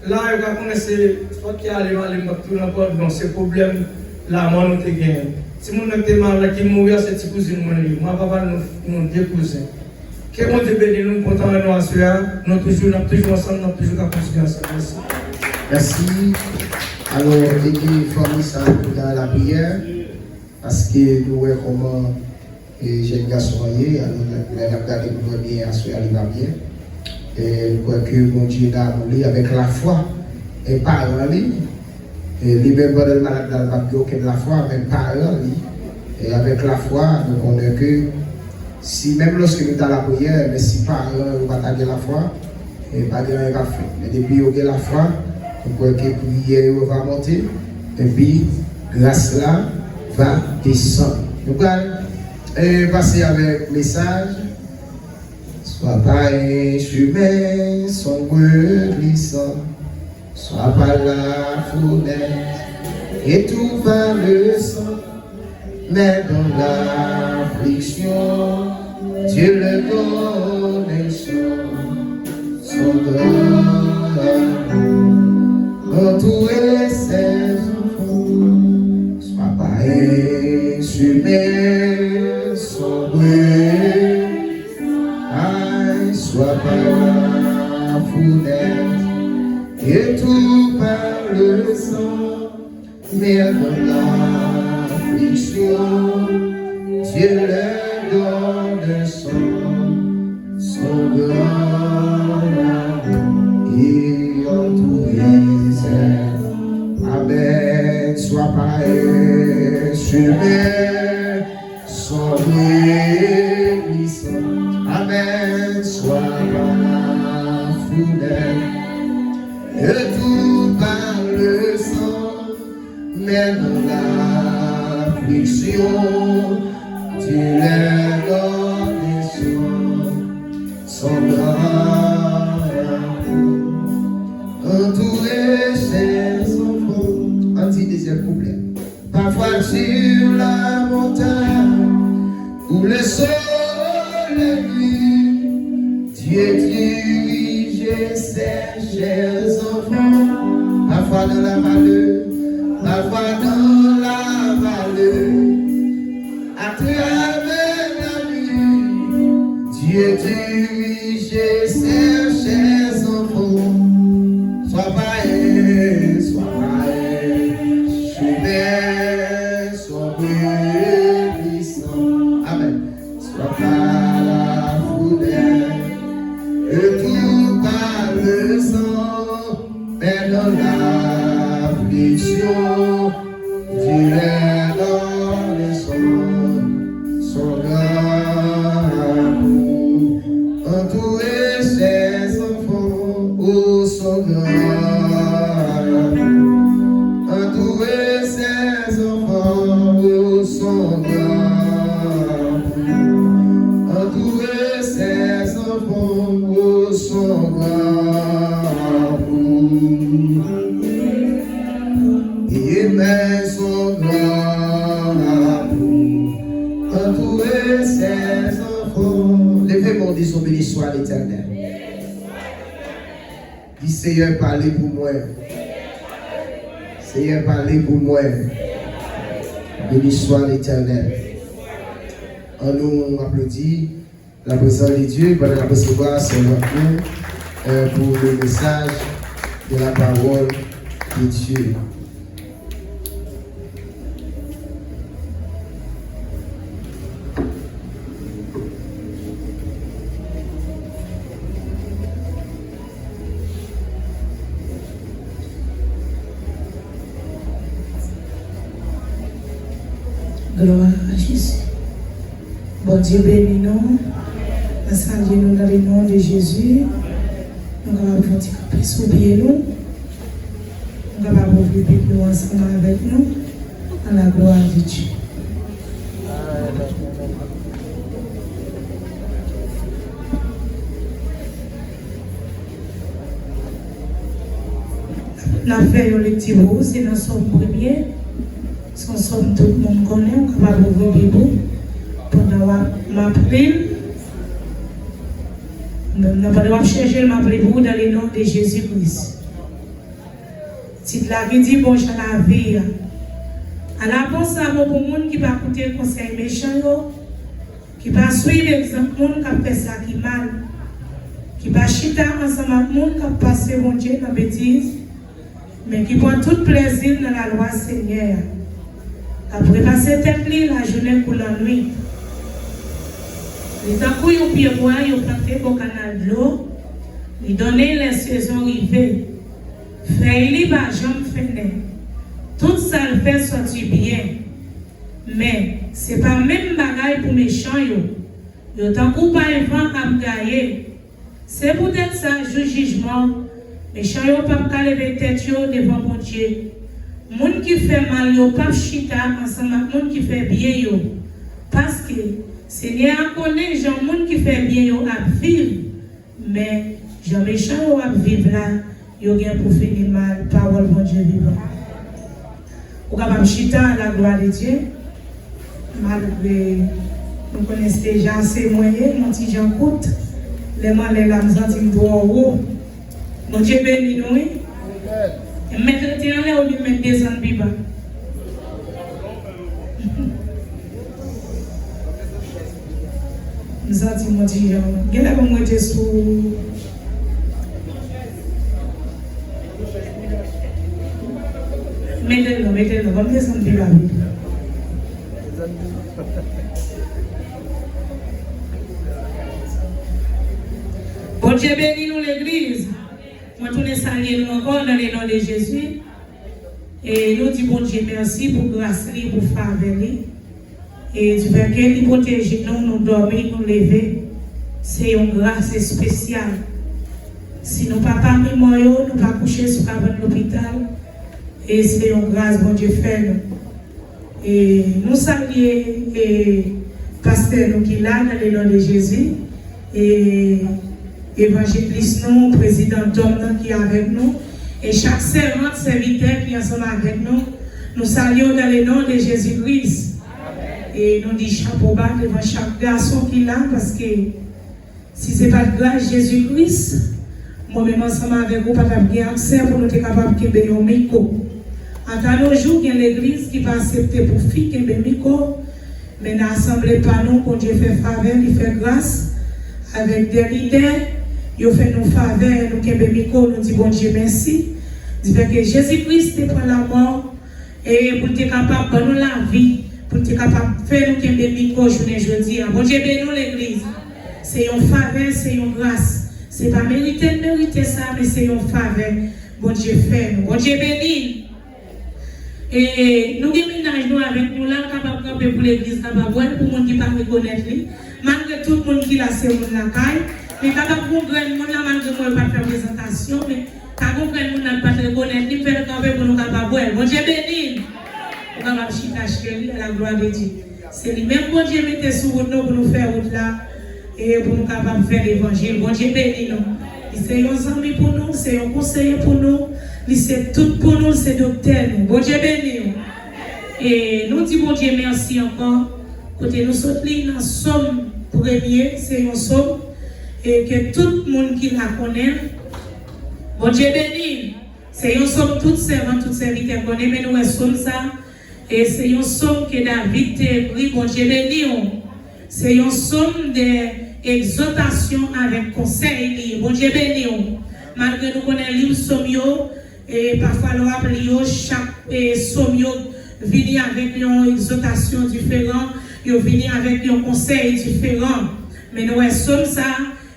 la yo ka konnen se sòt ki ale m ale, m p ap tounen ankò, non, se pwoblèm lanmò nou te genyen. Timoun nan ki te malad la, ki mouri a, se ti kouzin mwen li ye. Mwen, papa, nou, nou de kouzen. Ke Bondye beni nou, m kontan wè nou aswè a. Nou toujou, n ap toujou ansanm, n ap toujou ka kontinye ansanm. Mèsi. Mèsi. Alò, ede fanmi sa a pou nan lapriyè, paske nou wè kòman, e, jèn gason an ye. Alò, lè, lè n ap gade pou nou wè byen aswè a, li pa byen. E, m kwè ke Bondye nan amour li avèk lafwa, e, paran li. E li menm pandan l malad la, l pa t gen okenn lafwa, men paran li, e avèk lafwa, nou konnen ke si menm lòske nou t a lapriyè, men si paran yo pa ta gen lafwa, e pa gen anyen k ap fèt. Men depi yo gen lafwa, nou kwè ke priyè yo va monte, epi gras la va desann. Nou pral, e, pase avèk mesaj. Sois par un chemin sombre et glissant, sois par la fournaise, et tout par le sang, mais dans l'affliction, Dieu leur donne un son, son grand amour, entouré ses enfants, sois par un chemin sombre, aille soit par la fournaise, et tout par le sang, mais dans l'affliction, Dieu leur donne son, son grand amour et entouré ses. Amen. Sois par un chemin sombre et glissant. Amen. Sois par la fournaise, et tout par le sang, mais dans l'affliction, Dieu leur donne son, son grand amour, entouré ses enfants. Ann di dezyèm kouplè. Parfois sur la montagne où le soleil brille, Dieu dirige ses chers enfants. Parfois dans la vallée, parfois dans la vallée, à travers la nuit, Dieu Dirigez ces chers enfants, sois païen, sois païen, chemin, sois repuissant. Amen. Sois pas la foudre, et tout par le sang, mais dans l'affliction, Dieu est dans le sang, son grand amour. Entourer ses enfants, oh, son grand amour. Entourer ses enfants, oh, son grand amour. Entourer ses enfants, oh, son grand amour. Amen, son grand amour. Entourer ses enfants. Leve men w, di, Senyè, beni swa Letènèl. Di, Senyè, pale pou mwen. Senyè, pale pou mwen. Beni swa Letènèl. An nou aplodi la prezans de Dye pandan n ap resevwa sèvant nou, euh, pour le message de la parole de Dieu. Glwa a Jezi. Bondye beni nou. Mwen salye nou nan le non de Jezi. Nou kapab fè yon ti kanpe sou pye nou. Nou kapab ouvri Bib nou ansanm avèk nou. À la gloire de Dieu. N ap fè yon lekti pou ou, se nan Sòm premye. Se yon sòm tout moun konnen, ou kapab ouvri Bib ou pandan w ap, m ap li l. Nan, nan, pandan w ap chèche l, m ap li pou ou dans le nom de Jésus-Christ. Tit la ki di, Bon jan lavi a. Ala bon sa bon pou moun ki pa koute konsèy mechan yo, ki pa swiv egzanp moun k ap fè sa ki mal, ki pa chita ansanm ak moun k ap pase Bondye nan betiz, men ki pran tout plèzi l nan lalwa Senyè a, k ap repase tèt li lajounen kou lannwit. Li tankou yon pyebwa yo plante bò kanal dlo, li donnen lè sezon rive. Fèy li pa janm fennen. Tout sa l fè sòti byen. Men, se pa menm bagay pou mechan yo. Yo tankou pay van ap gaye. Se poutèt sa, jou jijman, mechan yo p ap ka leve tèt yo devan Bondye. Moun ki fè mal yo p ap chita ansanm ak moun ki fè byen yo. Paske, Senyè a konnen jan moun ki fè byen yo ap viv. Men, jan mechan yo ap viv la, yo gen pou fini mal. Pawòl Bondye vivan. Ou kapab chita, la gloire de Dieu. Malgre nou konnen se deja se mwen ye, m yon ti jan kout. Lè m anlè la, m santi m twò wo. Bondye beni nou, wi. M mèt rete anlè oubyen m mèt desann pi ba? M santi m yon ti jan. Genlè pou m rete sou. Mete l non, mete l non. Ban m desann pi ba wi. Bondye beni nou, legliz. Mwen tounen salye nou ankò nan le non de Jezi. E nou di Bondye mèsi pou gras li, pou favè li. E difèke li pwoteje nou, nou dòmi, nou leve. Se yon gras espesyal. Si nou pa pami mò yo, nou pa kouche sou kabann lopital. E se yon gras Bondye fè nou. E nou salye, e, pastè nou ki la, nan le non de Jezi. E evanjelis nou, prezidan dòm nan ki avèk nou, e chak sèvant, sèvitè ki ansanm avèk nou, nou salye w dans le nom de Jésus-Christ. E nou di chapo ba devan chak gason ki la, paske si se pa t gras Jezi Kris, mwen menm ansanm avèk ou pa t ap gen aksè pou nou te kapab kenbe yon mikwo. Ata nos jours, gen legliz ki pa aksepte pou fi kenbe mikwo, men nan asanble pa nou, Bondye fè favè, li fè gras. Avèk de lidè, yo fè nou favè, nou kenbe mikwo, nou di Bondye mèsi. Di fè ke Jezi Kris te pran lanmò, e pou l te kapab ban nou lavi, pou l te kapab fè nou kenbe mikwo jounen jodi a. Bondye beni w, legliz. Se yon favè, se yon gras. Se pa merite n merite sa, men se yon favè. Bondye fè nou. Bondye beni n. E nou gen mennaj nou avèk nou la, l kapab kanpe pou legliz kapab wè l, pou moun ki pa rekonèt li. Malgre tout moun ki la se moun lakay, men kapab gon grenn moun la, malgre mwen yo pa t fè prezantasyon, men ka gon grenn moun la k pa t rekonèt li, m fè l kanpe pou nou kapab wè l. Bondye beni n. Ou kapab chita, cheri, à la gloire de Dieu. Se li menm Bondye mete sou wout nou pou nou fè wout la e pou nou kapab fè levanjil. Bondye beni nou. Li se yon zanmi pou nou, se yon konseye pou nou, li se tout pou nou, se doktè nou. Bondye beni w. E nou di Bondye mèsi ankò. Kote nou sot li nan Sòm premye, se yon sòm e ke tout moun ki la konnen. Bondye beni. Se yon sòm tout sèvant, tout sèvitè konnen, men nou wè sòm sa, e se yon sòm ke David te ekri, Bondye beni w. Se yon sòm de egzòtasyon avèk konsèy li ye. Bondye beni w. Malgre nou konnen liv sòm yo, e pafwa lè w ap li yo, chak e, sòm yo vini avèk yon egzòtasyon diferan, yo vini avèk yon konsèy diferan. Men nou wè sòm sa,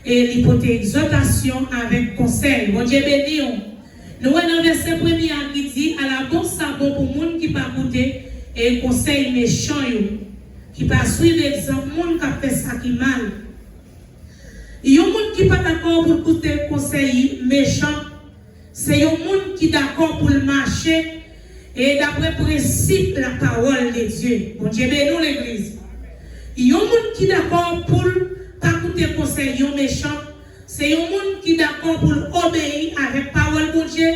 e li pote egzòtasyon avèk konsèy. Bondye beni w. Nou wè nan vèsè premye a ki di, ala bon sa bon pou moun ki pa koute e konsèy mechan yo, ki pa swiv egzanp moun k ap fè sa ki mal. Yon moun ki pa dakò pou l koute konsèy mechan, se yon moun ki dakò pou l mache e daprè prensip lapawòl de Dye. Bondye beni w, legliz. Yon moun ki dakò pou l pa koute konsèy yon mechan, se yon moun ki dakò pou l obeyi avèk pawòl Bondye.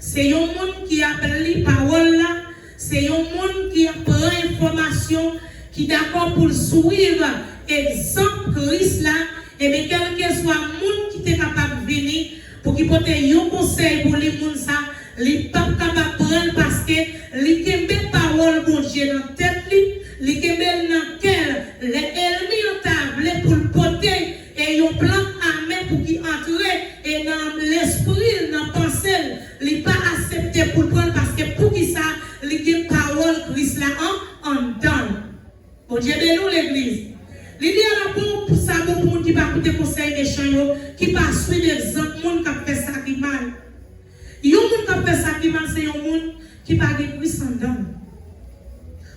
Se yon moun ki ap li pawòl la. Se yon moun ki ap pran enfòmasyon, ki dakò pou l swiv egzanp Kris la. Ebyen, kèlkeswa moun ki te kapab vini pou ki pote yon konsèy pou li, moun sa, li p ap kapab pran l paske li kenbe pawòl Bondye nan tèt li, li kenbe l nan kè l. Lè ènmi an ta vle pou l pote e yon plan ame pou ki antre e nan lespri l, nan panse l, li pa aksepte pou l pran l, paske poukisa? Li gen pawòl Kris la an, anndan l. Bondye beni w, legliz. Li di ala bon pou sa bon pou moun ki pa koute konsèy mechan yo, ki pa swiv egzanp moun k ap fè sa ki mal. Yon moun k ap fè sa ki mal, se yon moun ki pa gen Kris anndan l.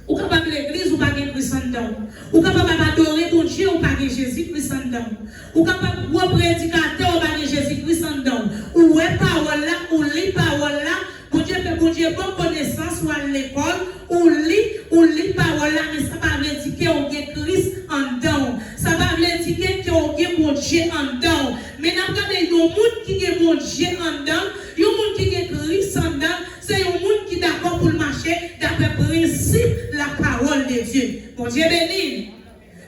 Ou kapab legliz, ou pa gen Kris anndan w. Ou kapab ap adore Bondye, ou pa gen Jezi Kris anndan w. Ou kapab gwo predikatè, ou pa gen Jezi Kris anndan w. Ou wè pawòl la, ou li pawòl la, Bondye fè Bondye ba w konesans, ou al lekòl, ou li, ou li pawòl la, men sa pa vle di ke w gen Kris anndan w. Sa pa vle di ke, ke w gen Bondye anndan w. Men n ap gade yon moun ki gen Bondye anndan l, yon moun ki gen Kris anndan l, se yon moun ki dakò pou l mache daprè prensip lapawòl de Dye. Bondye beni n.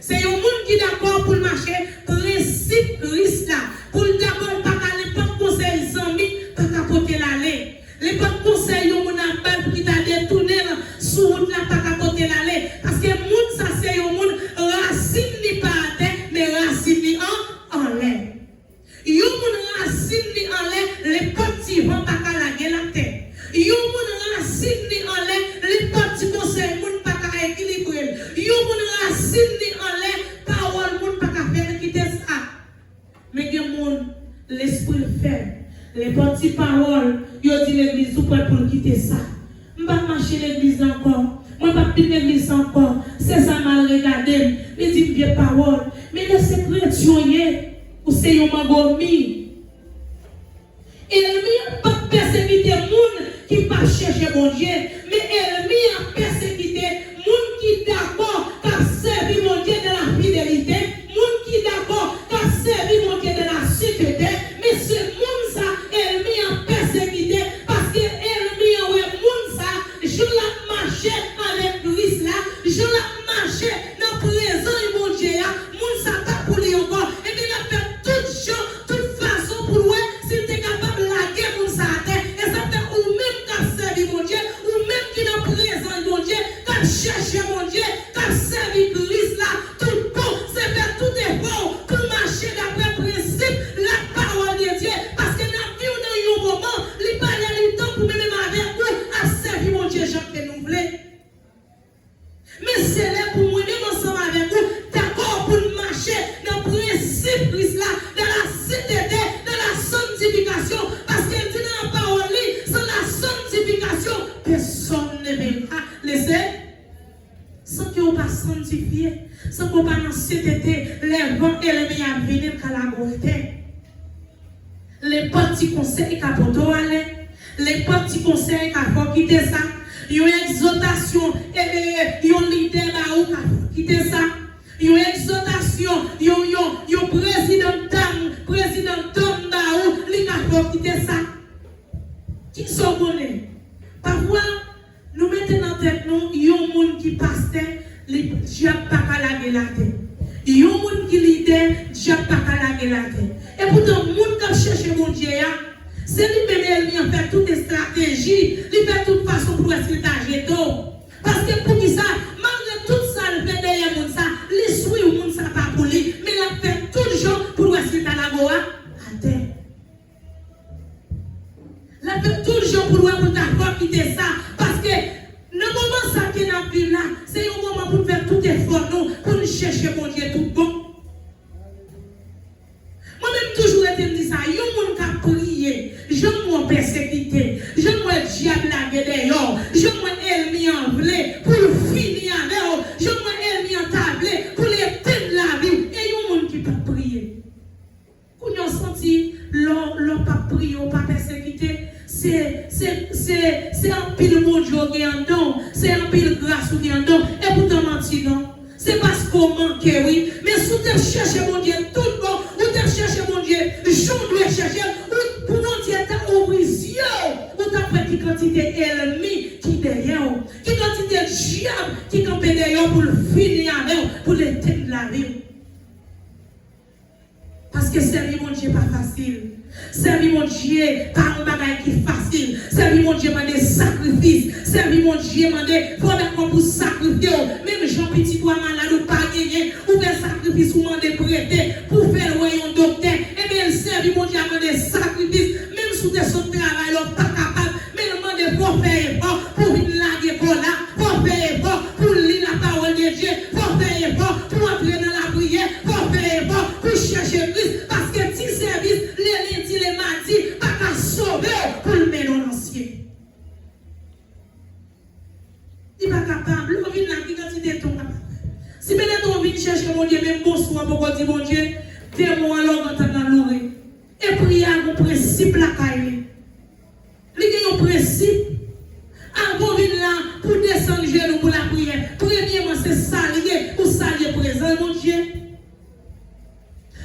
Se yon moun ki dakò pou l mache prensip Kris la, pou l dakò l pa ka nenpòt konsèy zanmi pa ka pote l ale. Nenpòt konsèy yon moun ap ba l pou ki ta detounen l sou wout la pa ka pote l ale. Paske moun sa se yon moun rasin li pa atè, men rasin li an, anlè. Yon moun rasin li anlè, nenpòt ti van pa ka lage l atè. Yon moun rasin li anlè, nenpòt ti konsèy moun pa ka ekilibre l. Yon moun rasin li anlè, pawòl moun pa ka fè l kite sa. Men gen moun, lespri l fèb. Nenpòt ti pawòl, yo di legliz ou pral pou l kite sa. M p ap mache legliz la ankò. Mwen p ap vin legliz la ankò. Sezam al regade m. Li di m vye pawòl. Men lè se kretyen w ye, ou se yon mangomi. Ènmi an p ap pèsekite moun ki p ap chèche Bondye, men ènmi an ap pèsekite moun ki dakò k ap sèvi Bondye dans la fidélité, moun ki dakò k ap sèvi Bondye dans la sainteté, men se moun sa ènmi an ap pèsekite, paske ènmi an wè moun sa, jan l ap mache avèk Kris la, jan l ap mache nan prezans Bondye a, moun sa pa pou li ankò. Ebyen, l ap fè tout jan, tout fason pou l wè si l te kapab lage moun sa atè. E sa fè ou menm k ap sèvi Bondye, ou menm San ke w pa nan sentete, lè van ènmi ap vini, l ka lage w atè. Nenpòt ti konsèy ka pote w ale. Nenpòt ti konsèy ka fè w kite sa. Yon egzòtasyon, e, e, e, yon lidè ba ou ka fè w kite sa. Yon egzòtasyon, yon, yon, yon prezidan dam, prezidan dam ba ou, li ka fè w kite sa. Kisa w konnen? Pafwa, nou mete nan tèt nou, yon moun ki pastè, li, dyab pa ka lage l atè. Yon moun ki lidè, dyab pa ka lage l atè. Epoutan, moun k ap chèche Bondye a, se li menm ènmi an fè tout estrateji, li fè tout fason pou l wè si l ta jete w. Paske poukisa, malgre tout sa l fè dèyè moun sa, li swiv moun sa pa pou li, men l ap fè tout jan pou l wè si l ta lage w atè. L ap fè tout jan pou l wè pou l ta fè w kite sa. Paske nan moman sa ke n ap viv la, se yon moman pou n fè tout efò nou, pou n chèche Bondye tout bon. Mwen menm toujou rete m di sa, yon moun k ap priye, jan m wè w pèsekite, jan m wè dyab lage dèyè w, jan m wè ènmi an vle pou l fini avè w, jan m wè ènmi an ta vle pou l etenn lavi w, e yon moun ki p ap priye. Kounye a w santi lè w, lè w p ap priye, w pa pèsekite, se, se, se, se anpil Bondye w gen anndan w, se anpil gras ou gen anndan w. Epoutan manti non. Se paske w manke wi. Men si w te chèche Bondye tout bon, ou te chèche Bondye jan w dwe chèche l, ou, pou Bondye ta ouvri zye w, ou t ap wè ki kantite ènmi ki dèyè w, ki kantite dyab ki kanpe dèyè w pou l fini avè w, pou l etenn lavi w. Paske sèvi Bondye pa fasil. Sèvi Bondye pa yon bagay ki fasil. Sèvi Bondye mande sakrifis. Sèvi Bondye mande, fò w dakò pou sakrifye w. Menm jan pitit ou a malad ou pa genyen, ou fè sakrifis ou mande prete pou fè l wè yon doktè. Ebyen, sèvi Bondye a mande sakrifis. Menm si w te sot travay la, w pa kapab, men l mande fò w fè efò pou w vin lage kò w la, fò w fè efò pou w li lapawòl de Dye, fò w fè efò pou w antre nan lapriyè, fò w fè efò pou w chèche Kris, paske ti sèvis lendi, lemadi pa ka sove w pou l mennen w nan syèl. Li pa kapab. Lè w vin la, ki kantite tan w kapab fè? Si menm lè w vin chèche Bondye, menm bonswa w poko di Bondye, de mo an lè w gentan nan loure. E priyè a gon prensip lakay li. Li gen yon prensip. Avan w vin la, pou w desann jenou pou lapriyè, premyeman, se salye, ou salye prezans Bondye.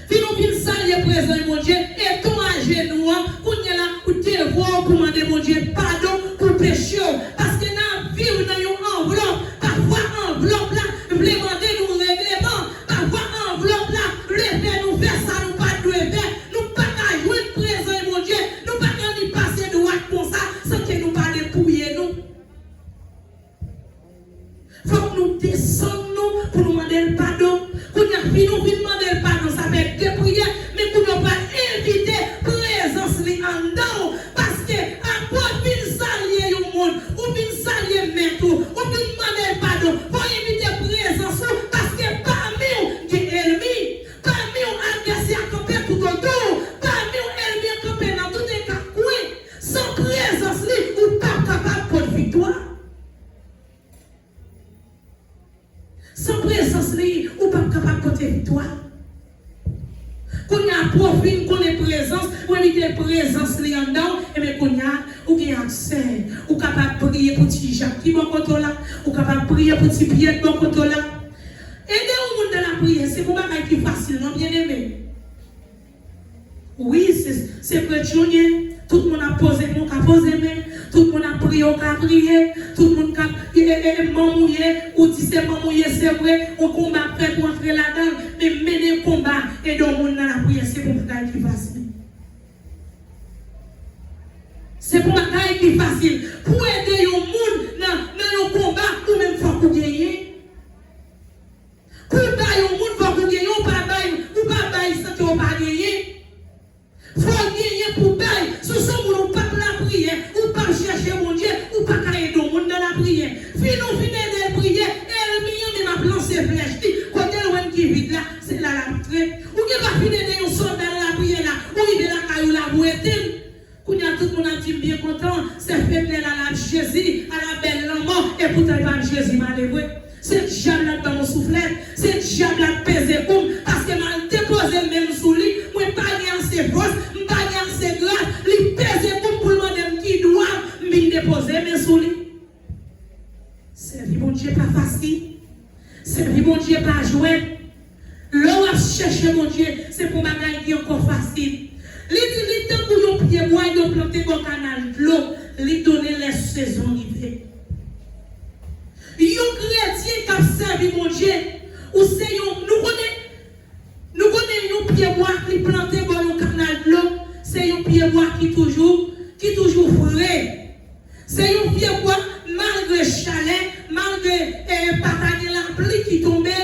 Fin ou fin salye prezans Bondye, e ton ajenou an, kounye a la, ou devwa w pou mande Bondye padon pou peche w. Paske n ap viv nan yon anvlòp. Pafwa anvlòp la vle mande nou regleman. Pafwa anvlòp la vle fè nou fè sa nou pa t dwe fè. Nou pa ka jwenn prezans Bondye. Nou pa ka annik pase dwat konsa san ke nou pa depouye nou. Fòk nou desann nou pou nou mande l padon. Kounye a, fin nou fin mande l padon, sa fè de priyè, men kounye a w pral envite prezans li anndan w. Paske apre w fin salye yon moun, ou fin salye mèt ou, ou fin mande l padon, fò w envite prezans ou, paske pami w gen ènmi, pami w advèsè a kanpe toutotou w, pami w ènmi an kanpe nan tout kwen. San prezans li, ou p ap kapab pot viktwa. San prezans li, ou p ap kapab pote viktwa. Kounye a, apre w fin konnen prezans, ou envite prezans li anndan w, ebyen kounye a, ou gen aksè. Ou kapab priye pou ti Jak ki bò kote w la, ou kapab priye pou ti Pyè bò kote w la. Ede yon moun nan lapriyè, se pa yon bagay ki fasil non, byeneme. Wi, se, se kretyen w ye. Tout moun ap poze men, w ka poze men. Tout moun ap priye, w ka priye. Tout moun k ap, e, e, e, manm ou ye, ou di se manm ou ye, se vre, yon konba ap fèt, ou antre ladan l. Men mennen konba, ede yon moun nan lapriyè, se pa yon bagay ki fasil. Se pa yon bagay ki fasil. Pou ede yon moun nan, nan yon konba, ou menm fòk ou genyen. Pou w bay yon moun, fòk ou genyen, ou pa bay, ou pa bay san ke w pa genyen. Fò w genyen pou w bay. Si w se yon moun ou p ap lapriyè, ou p ap chèche Bondye, ou pa ka ede yon moun nan lapriyè. Fin ou fin ede l priye, ènmi an menm ap lanse flèch li. Kote l wè ki vid la, se la l ap antre. Ou gen dwa fin ede yon sòlda nan lapriyè la, ou rive lakay ou la pou w etenn. Kounye a, tout moun ap di m byen kontan, sè Fednel al ap Jezi, al ap bèl lanmò, epoutan li pa ap Jezi, malere. Se dyab la k ba w souf. Plèt, se dyab la k peze kou m, paske m al depoze men m sou li, mwen pa gen ase fòs, m pa gen ase gras, li peze kou m pou l mande m ki dwa m vin depoze men sou li. Sèvi Bondye pa fasil. Sèvi Bondye pa jwèt. Lè w ap chèche Bondye, se pou bagay ki ankò fasil. Li di, li tankou yon pyebwa yo plante bò kanal dlo, li donnen lè sezon rive. Yon kretyen k ap sèvi Bondye, ou se yon, nou konnen, nou konnen yon pyebwa ki plante bò yon kanal dlo, se yon pyebwa ki toujou, ki toujou fre. Se yon pyebwa, malgre chalè, malgre, eh, pa ta gen lapli ki tonbe,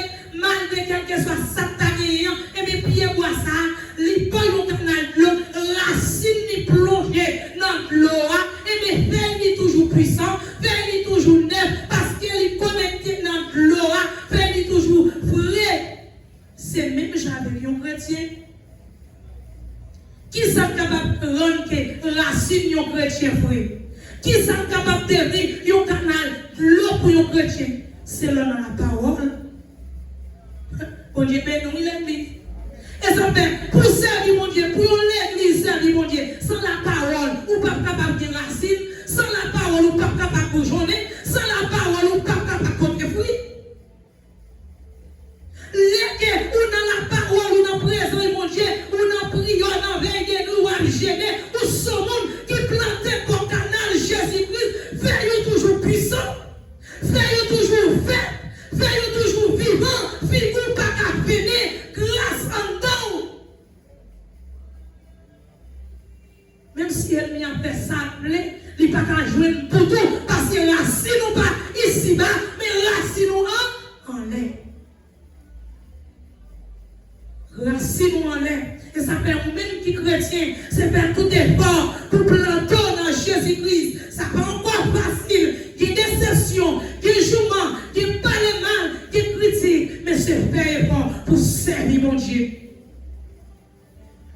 malgre kèlkeswa sa k ta genyen an, ebyen, pyebwa sa a, li bò yon kanal dlo, rasin li plonje nan dlo a, ebyen, fèy li toujou pwisan, fèy li toujou nèf, paske li konekte nan dlo a, fèy li toujou fre. Se menm jan avèk yon kretyen. Kisa k kapab rann ke rasin yon kretyen fre? Kisa k kapab devni yon kanal dlo pou yon kretyen? Se lè w nan lapawòl. Bondye beni w, wi, legliz. E sa fè, pou sèvi Bondye, pou yon legliz sèvi Bondye, san lapawòl, ou p ap kapab gen rasin. San lapawòl, ou p ap kapab boujonnen. San lapawòl, ou p ap kapab pote fwi. Lè ke ou nan lapawòl, ou nan prezans Bondye, ou nan priyè, w nan veye de nuit, w ap jene, ou se yon moun ki plante bò kanal Jezi Kris, fèy ou toujou pwisan, fèy ou toujou vèt, fèy ou toujou vivan, figi w pa ka fennen, gras anndan w. Menm si ènmi an fè sa l vle, li pa ka jwenn bout ou, paske rasin ou pa isiba, men rasin ou an, anlè. Rasin ou anlè. E sa fè ou menm ki kretyen, se fè tout efò pou plante w nan Jezi Kris. Sa pa ankò fasil. Gen desepsyon, gen jouman, gen pale mal, gen kritik, men se fè efò pou sèvi Bondye.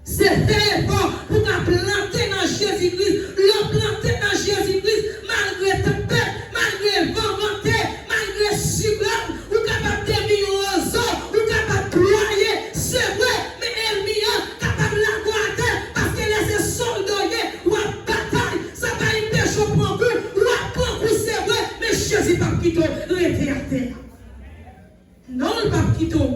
Se fè efò pou w ka plante nan Jezi Kris. Lè w plante nan Jezi Kris, malgre tanpèt, malgre van vante, malgre siklòn, ou kapab devni yon wozo, ou kapab plwaye, se vre, men ènmi an kapab lage w atè, paske lè se sòlda w ye, w ap batay, sa pa enpeche w pran kou, w ap pran kou, se vre, men Jezi p ap kite w rete atè a. Non, l p ap kite w.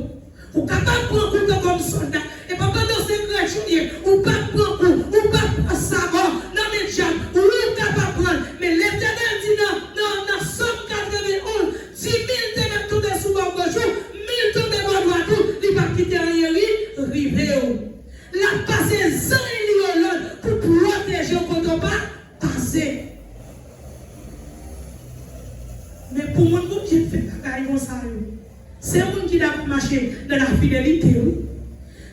Ou kapab pran kou tankou yon sòlda. E pa pandan se kretyen w ye, ou p ap pran kou, ou p ap pran sago nan men dyab. Wi, ou kapab pran l. Men Letènèl di nan, nan, nan Sòm katrevenn-onz, di mil te mèt tonbe sou bò goch ou, mil tonbe bò dwat ou, li p ap kite anyen ri, rive w. L ap pase zanj li yo lòd pou pwoteje w kote w pa pase. Men pou moun Bondye fè bagay konsa yo, se moun ki dakò mache nan lafidelite, wi.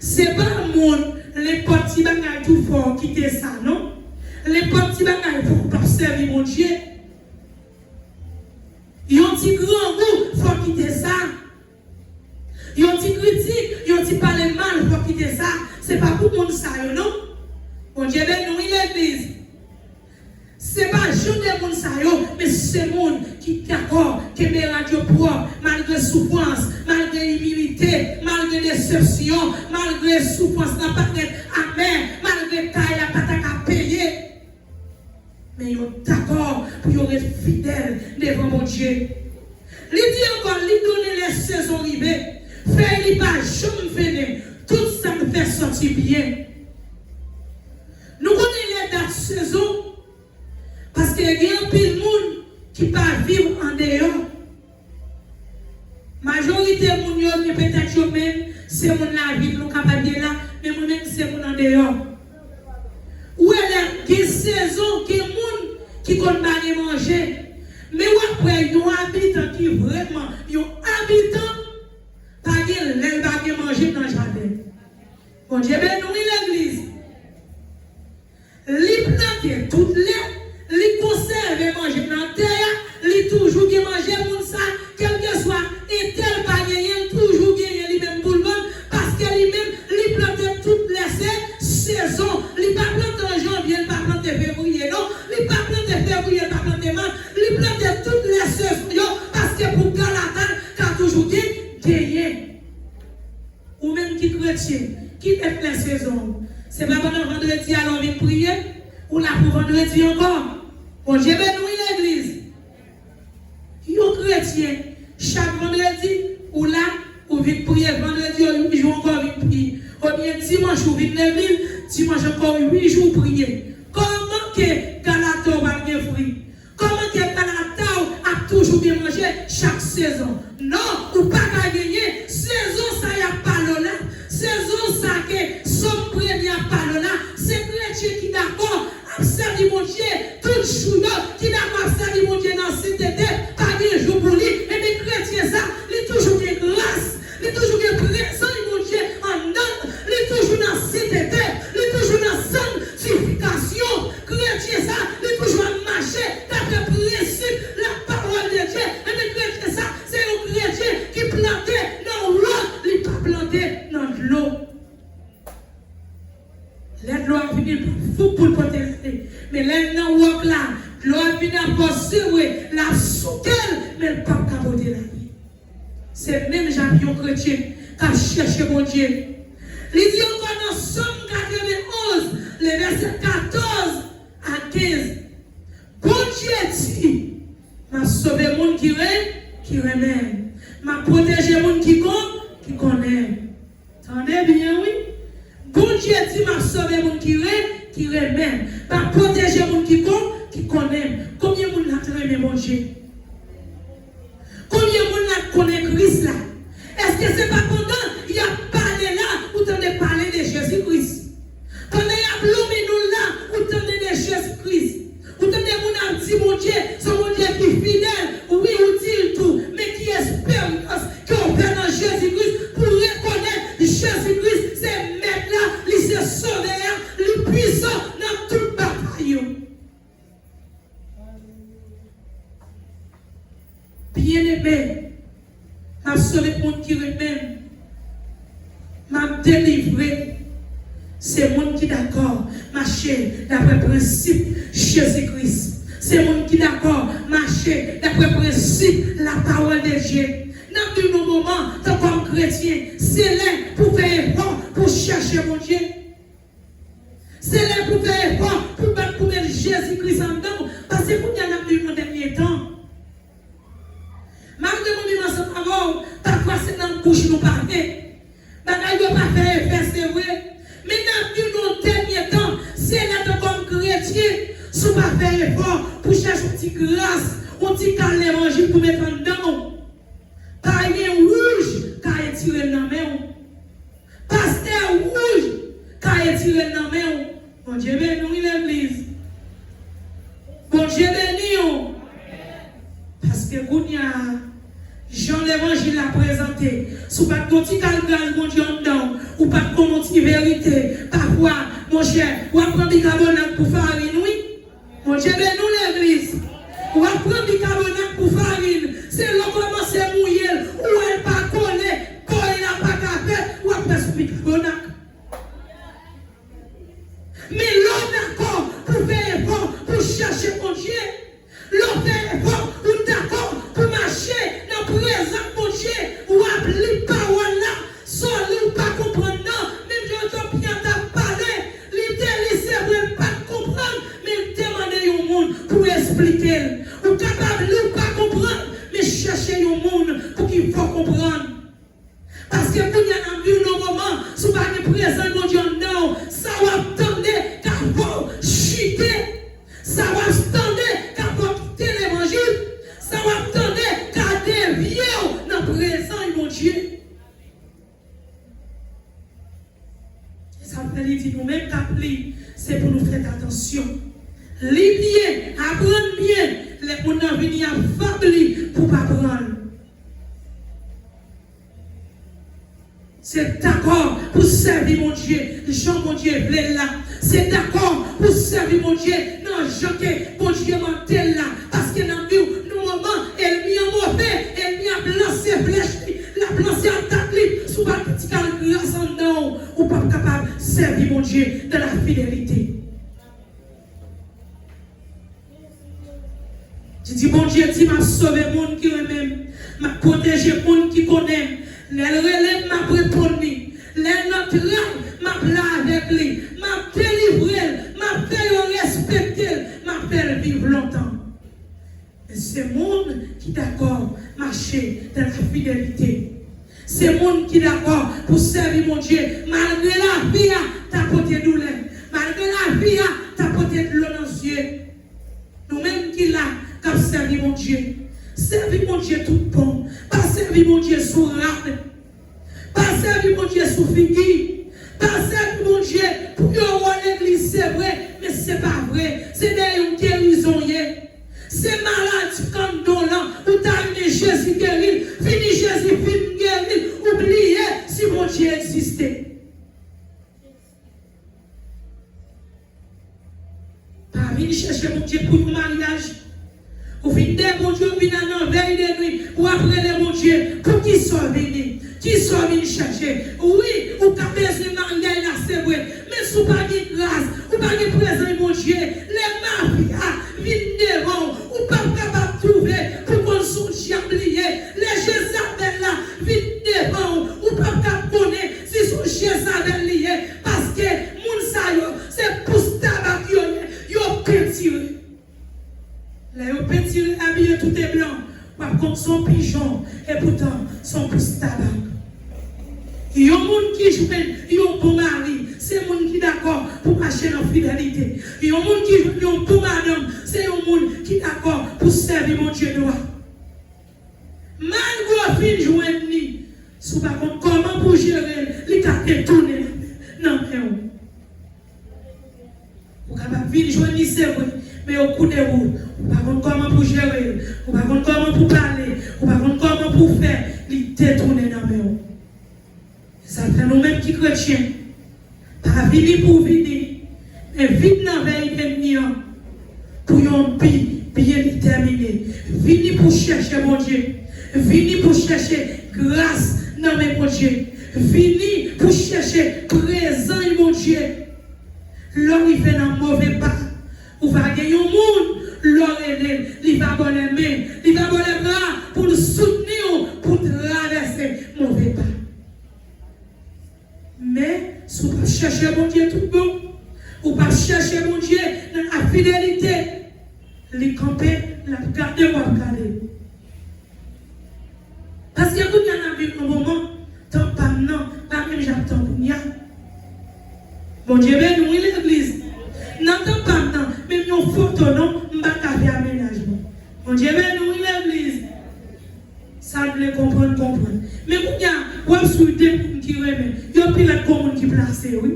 Se pa moun, nenpòt ti bagay tou fò w kite sa, non. Nenpòt ti bagay fò w p ap sèvi Bondye. Yon ti grangou fò w kite sa. Yon ti kritik, yon ti pale mal, fò w kite sa. Se pa pou moun sa yo, non. Bondye beni w, wi, legliz. Se pa jan de moun sa yo, men se moun ki dakò kenbe rad yo pwòp, malgre soufrans, malgre imilite, malgre desepsyon, malgre soufrans lan parèt amè, malgre kay la pa ta ka peye. Men yo dakò pou yo ret fidèl devan Bondye. Li di ankò, li donnen lè sezon rive, fèy li pa janm fennen, tout sa l fè sòti byen. Nou konnen lè dat sezon, paske gen anpil moun ki pa viv andeyò. Majorite moun yo, gen petèt yo menm, se moun lavil, nou kapab ye la, men mwen menm, se moun andeyò. Ou wè lè gen sezon, gen moun ki konn pa gen manje, men w ap wè yon abitan ki vrèman yon abitan, pa gen lè l pa gen manje nan jaden. Bondye beni w, wi, legliz. Li plante tout lè, li konsève manje nan tè a, li toujou gen manje moun sa, kèlkeswa entèl pa genyen, li toujou genyen li menm pou l vann, paske li menm, li plante tout lè se sezon. Li pa plante an janvye, li pa plante fevriye, non. Li pa plante fevriye, li pa plante mas, li plante tout lè sezon yo, paske pou galata ka toujou gen, de kretyen, ki mèt lè sezon w? Se pa pandan vandredi a lè w vin priye? Ou la pou vandredi ankò? Bondye beni w, wi, legliz. Yon kretyen, chak vandredi, ou la, ou vin priye, vandredi, ou, uit jou ankò, ou vin priye. Oubyen dimanch, ou vin legliz, dimanch ankò, uit jou, ou priye. Kòman ke gala ta w pral gen fwi? Kòman ke gala ta w ap toujou gen manje chak sezon? Non, ou pa ka genyen. Sezon sa y ap pale w la, sezon sa ke Sòm premye ap pale w la, se kretyen ki dakò ap sèvi Bondye tout jou yo, ki dakò ap sèvi Bondye nan sentete, pa gen jou pou li. Ebyen, kretyen sa, li toujou gen gras, li toujou gen prezans Bondye anndan l, li toujou nan sentete, li toujou nan santifikasyon. Kretyen sa, li toujou ap mache daprè prensip lapawòl de Dye. Ebyen, kretyen sa, se yon kretyen ki plante nan wòch, li pa plante nan dlo. Lè dlo a vini, l p ap fouk pou l pote l ale. Men lè l nan wòch la, dlo a vini, ap fò se vre, l ap souke l, men l p ap ka pote l ale. Se menm jan ak yon kretyen k ap chèche Bondye. Li di ankò nan Sòm katrevenn onz, le vèsè katòz a kenz, Bondye di, "M ap sove moun ki ren-, ki renmen m. M ap pwoteje moun ki kon-, ki konnen m." Tande byen, wi. Bondye di, "M ap sove moun ki ren-, ki renmen m. M ap pwoteje moun ki kon-, ki konnen m." Konbyen moun la t renmen Bondye? Konbyen moun la t konnen Kris la? Èske se pa pandan y ap pale la, ou tande pale de Jezi Kris? Pandan y ap lonmen nou la, ou tande de Jezi Kris? Ou tande moun ap di Bondye, se yon Bondye ki fidèl, wi, ou di l tou, men ki esperyans ke w fè nan Jezi Kris pou rekonèt Jezi Kris se Mèt la, li se Sovè a, li pwisan nan tout batay yo? Byeneme, m ap sove moun ki renmen m. M ap delivre se moun ki dakò mache daprè prensip Jezi Kris. Se moun ki dakò mache daprè prensip lapawòl de Dye. N ap viv yon moman, tankou kòm kretyen, se lè pou fè efò pou chèche Bondye. Se lè pou fè efò pou bat pou met Jezi Kris anndan w, paske kounye a n ap viv nan dènye tan. Malgre mwen menm ansanm avè w, pafwa se nan bouch nou pale. Bagay yo pa fè efè, se vre. Men n ap viv nan dènye tan. Se lè, tankou kòm kretyen, si w pa fè efò pou chèche yon ti gras, yon ti kal levanjil pou met anndan w, pa gen wouj ka retire l nan men w. Pastè wouj ka retire l nan men w. Bondye beni w, wi, legliz. Bondye beni w. Paske kounye a, jan levanjil la prezante, si w pa t gon ti kal gras Bondye anndan w, ou pa t konn yon ti verite, pafwa, monchè, w ap pran bikabonat pou farin, wi. Bondye beni w, legliz. W ap pran bikabonat pou farin. Se lè w kòmanse mouye l, ou wè l pa kole, kòy la pa ka fèt, w ap fè sou bikabonat. Men lè w dakò pou fè efò pou chèche Bondye, lè w fè efò, ou dakò pou mache nan prezans Bondye, w ap li pawòl la, sa w li w pa konprann nan, menm jan Etyopi a t ap pale, li te li, se vre, l pa t konprann, men l te mande yon moun pou esplike l. Ou kapab li w pa konprann, men chèche yon moun pou ki fè w konprann. Paske kounye a n ap viv nan moman, si w pa gen prezans Bondye anndan w, sa w ap tande ka fè w chite. Sa w ap tande ka fè w kite levanjil. Sa w ap tande ka devye w nan prezans Bondye. E sa fè li di nou menm k ap li, se pou nou fè atansyon. Li byen, aprann byen, lè moun nan vini ap fab li pou pa pran l. Se dakò pou sèvi Bondye jan Bondye vle l la. Se dakò pou sèvi Bondye nan jan ke Bondye mande l la. Paske n ap viv nan moman ènmi an move, ènmi ap lanse flèch li, l ap lanse atak li. Si w pa gen ti kal gras anndan w, ou p ap kapab sèvi Bondye dans la fidélité. Li di, Bondye di, "M ap sove moun ki renmen m. M ap pwoteje moun ki konnen m. Lè l rele m, m ap reponn li. Lè l nan tray, m ap la avèk li. M ap delivre l. M ap fè yo respekte l. M ap fè l viv lontan. Men se moun ki dakò mache nan lafidelite. Se moun ki dakò pou sèvi Bondye malgre lavi a ta pote doulè, malgre lavi a ta pote dlo nan zye. Nou menm ki la, k ap sèvi Bondye, sèvi Bondye tout bon. Pa sèvi Bondye sou rad. Pa sèvi Bondye sou figi. Pa sèvi Bondye pou yo wè w legliz, se vre, men se pa vre. Se dèyè yon gerizon w ye. Se maladi kanndon lan, ou ta renmen Jezi geri l. Fini Jezi fin geri l, ou bliye si Bondye egziste. Pa vin chèche Bondye pou yon maryaj. Ou vin dè Bondye, ou vin nan vèy de nwi, w ap rele Bondye. Poukisa w vini? Kisa w vin chèche? Wi, ou ka bezwen maryaj la, se vre. Men si w pa gen gras, ou pa gen prezans Bondye, lè mafya vin devan w, ou p ap kapab twouve pou konn si w dyab li ye. Lè Jezabèl la vin devan w, ou p ap kab konnen si se yon Jezabèl li ye, paske moun sa yo, se pous tabak yo ye, yo pentire. Lè yo pentire, abiye tout e blan, w ap konn se yon pijon, epoutan se yon pous tabak. Yon moun ki jwenn yon bon mari, se moun ki dakò pou mache nan fidelite. Yon moun ki jwenn yon bon madanm, se yon moun ki dakò pou sèvi Bondye dwat. Malgre w fin jwenn li, si w pa konn kòman pou jere l, li ka detounen nan men w. Ou kapab vin jwenn li, se vre, men yo koude w. Ou pa konn kòman pou jere l, ou pa konn kòman pou pale, ou pa konn kòman pou fè, li detounen nan men w. Sa fè nou menm ki kretyen, pa vini pou vini, men vin nan vèy ènmi an pou yon bi byen detèmine. Vini pou chèche Bondye. Vini pou chèche gras nan men Bondye. Vini pou chèche prezans Bondye. Lè w rive nan move pa, ou va gen yon moun, lè w rele l, li va ba w lè men, li va ba w lè bra pou l soutni w pou w travèse move pa. Men, si w p ap chèche Bondye tout bon, ou p ap chèche Bondye nan lafidelite, li kanpe, l ap gade w ap gade. Paske kounye a n ap viv yon moman, tan pa m nan pa menm jan ak tan kounye a. Bondye beni w, wi, legliz. Nan tan pa m nan, menm yon foto non, m pa ka fè amenajman. Bondye beni w, wi, legliz. Sa l vle konprann, konprann. Men kounye a, w ap swiv de moun ki renmen. Yo pi lèd kou moun ki plase, wi.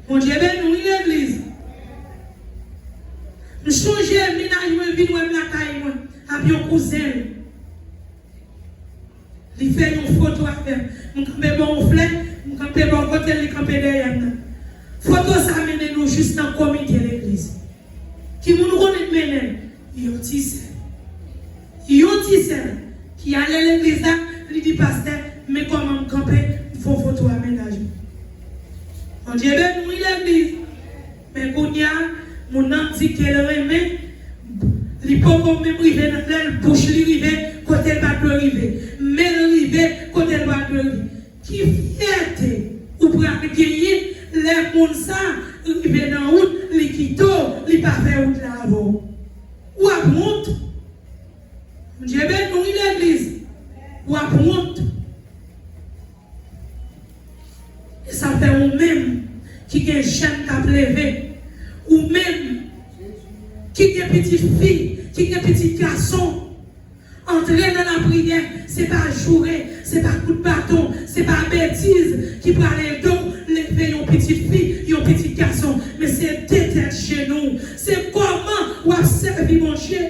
Bondye beni w, wi, legliz. M chonje mennaj mwen vin wè m lakay mwen ak yon kouzen l. Li fè yon foto avè m. M kanpe bò yon flè, m kanpe bò kote l, li kanpe dèyè m nan. Foto sa mennen nou jis nan komite legliz. Ki moun ou konnen k mennen l? Yon ti sè. Yon ti sè ki ale legliz la, li di, pastè, men kòman m kanpe, m fè yon foto amenajman. Bondye beni w, wi, legliz. Men kounye a, moun nan di ke l renmen, li poko menm rive nan lè l, bouch li rive kote l pa dwe rive, men l rive kote l pa dwe rive. Ki fyète ou pral genyen lè moun sa rive nan wout, li kite w, li pa fè wout la avè w? W ap wont. Bondye beni w, wi, legliz. W ap wont. E sa fè ou menm ki gen jèn k ap leve, ou menm ki gen pitit fi, ki gen pitit gason, antre nan lapriyè, se pa joure, se pa kout baton, se pa betiz ki pral ede w leve yon pitit fi, yon pitit gason, men se de tèt jenou. Se kòman w ap sèvi Bondye.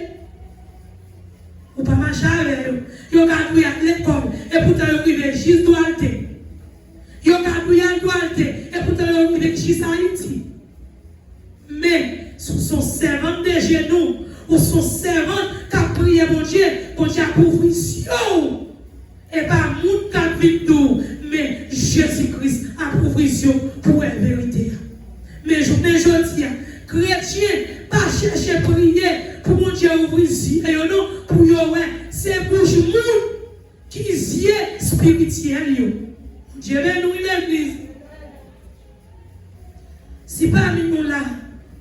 Ou pa mache avè yo. Yo ka dwe al lekòl, epoutan yo rive jis Dwalte. Yo ka dwe al Dwalte, epoutan yo rive jis Ayiti. Men, si w se yon sèvant de jenou, ou se yon sèvant k ap priye Bondye, Bondye ap ouvri zye w. E pa moun k ap vin di w, men Jezi Kris ap ouvri zye w pou w wè verite a. Men jounen jodi a, kretyen pa chèche priye pou Bondye ouvri zye yo non, pou yo wè. Se bouch moun ki zye espirityèl yo. Bondye beni w, wi, legliz. Si pami nou la,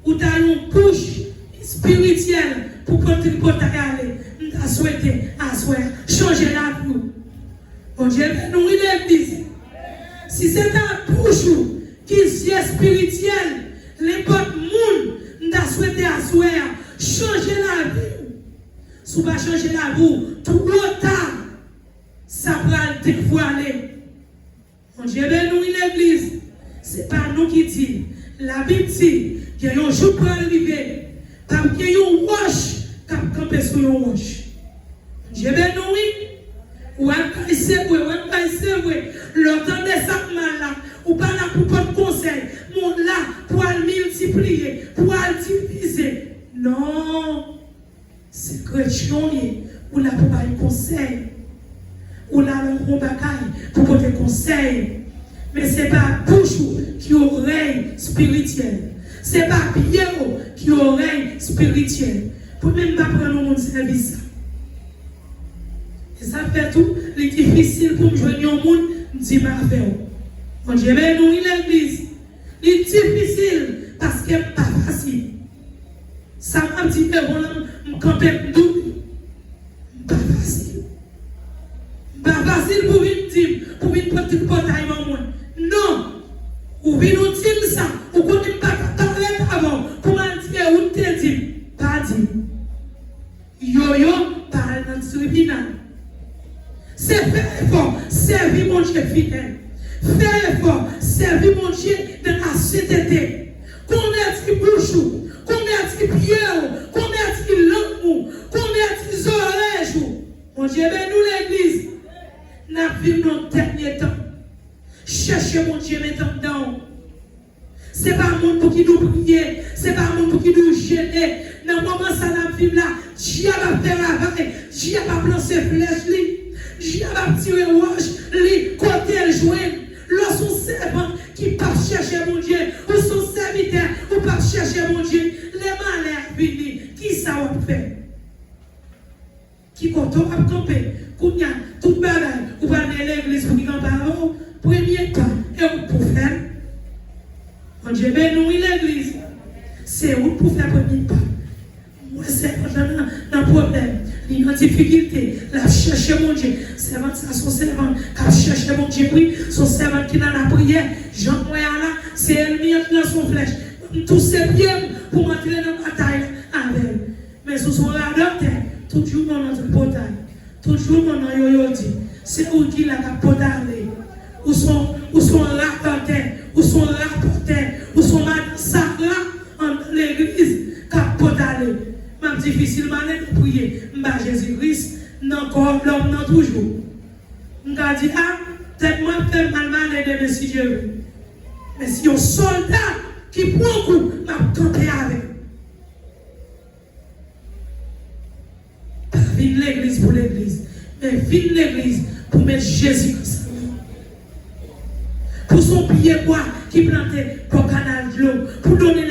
ou ta yon bouch espirityèl pou pot tripotay ale, m ta swete aswè a chanje lavi w. Bondye beni w, wi, legliz. Si se ta bouch ou ki zye espirityèl, nenpòt moun, m ta swete aswè a chanje lavi w. Si w pa chanje lavi w, twò ta, sa pral devwale. Bondye beni w, wi, legliz. Se pa nou ki di. Labib di, gen yon jou k pral rive, p ap gen yon wòch k ap kanpe sou yon wòch. Bondye beni w, wi. W ap bay, se vre, w ap bay, se vre. Lè w tande sa k mal la, ou pa la pou pot konsèy, men w la pou al miltipliye, pou al divize. Non. Se kretyen w ye, ou la pou bay konsèy. Ou la lè w fè yon bagay pou pote konsèy. Men se pa bouch ou ki orèy espirityèl. Se pa pye w ki orèy espirityèl. Pou mwen m pa pran yon moun sèvis sa. E sa fè tou, li difisil pou m jwenn yon moun m di m avè w. Bondye beni w, wi, legliz. Li difisil paske m pa fasil. Sa m ap di devan w la, m kanpe m doub. M pa fasil. M pa fasil pou vin di m, pou vin pote tripotay ban mwen. Non. Ou vin ou di m sa, ou konnen m pa ka parèt avè w pou m al di e ou te di m. Pa di m. Yoyo pa al nan tribinal. Se fè efò, sèvi Bondye fidèl. Fè efò, sèvi Bondye nan lasentete. Konvèti bouch ou, konvèti pye w, konvèti lang ou, konvèti zòrèy ou. Bondye beni w, legliz. N ap viv nan dènye tan. Chèche Bondye met anndan w. Se pa moun pou ki di w priye, se pa moun pou ki di w jene. Nan moman sa n ap viv la, dyab ap fè ravay, dyab ap lanse flèch li, dyab ap tire wòch li kote l jwenn. Lè w se yon sèvant ki p ap chèche Bondye, ou se yon sèvitè ou p ap chèche Bondye, lè malè a vini, kisa w ap fè? Ki kote w ap kanpe? Kounye a, tout bagay, ou pral gen legliz pou ki kanpe avè w. Premye pa, e ou k pou fè l. Bondye beni w, wi, legliz. Se ou k pou fè premye pa. M wè sèvant lan nan, nan pwoblèm. Li nan difikilte. L ap chèche Bondye. Sèvant sa se yon sèvant k ap chèche Bondye, wi. Se yon sèvant ki nan lapriyè. Jan m wè a la, se ènmi an ki lanse yon flèch. M touse pye m pou m antre nan batay la avè l. Men si w se yon radòtè, tout jou w nan tripotay, tout jou w nan yoyo di, se ou ki la k ap potale. Ou se yon, ou se yon radòtè, ou se yon rapòtè, ou se yon madan sakra anndan legliz k ap potale. M ap difisil, m ale nan priye, m ba Jezi Kris nan kò lòm nan toujou. M ka di, a, tèt mwen ap fè m mal, m ale demen si Dye vle. Men si yon sòlda ki pran kou, m ap kanpe avè l. Pa vin legliz pou legliz, men vin legliz pou met Jezi Kris anvan. Pou se yon pye bwa ki plante bò kanal dlo, pou donnen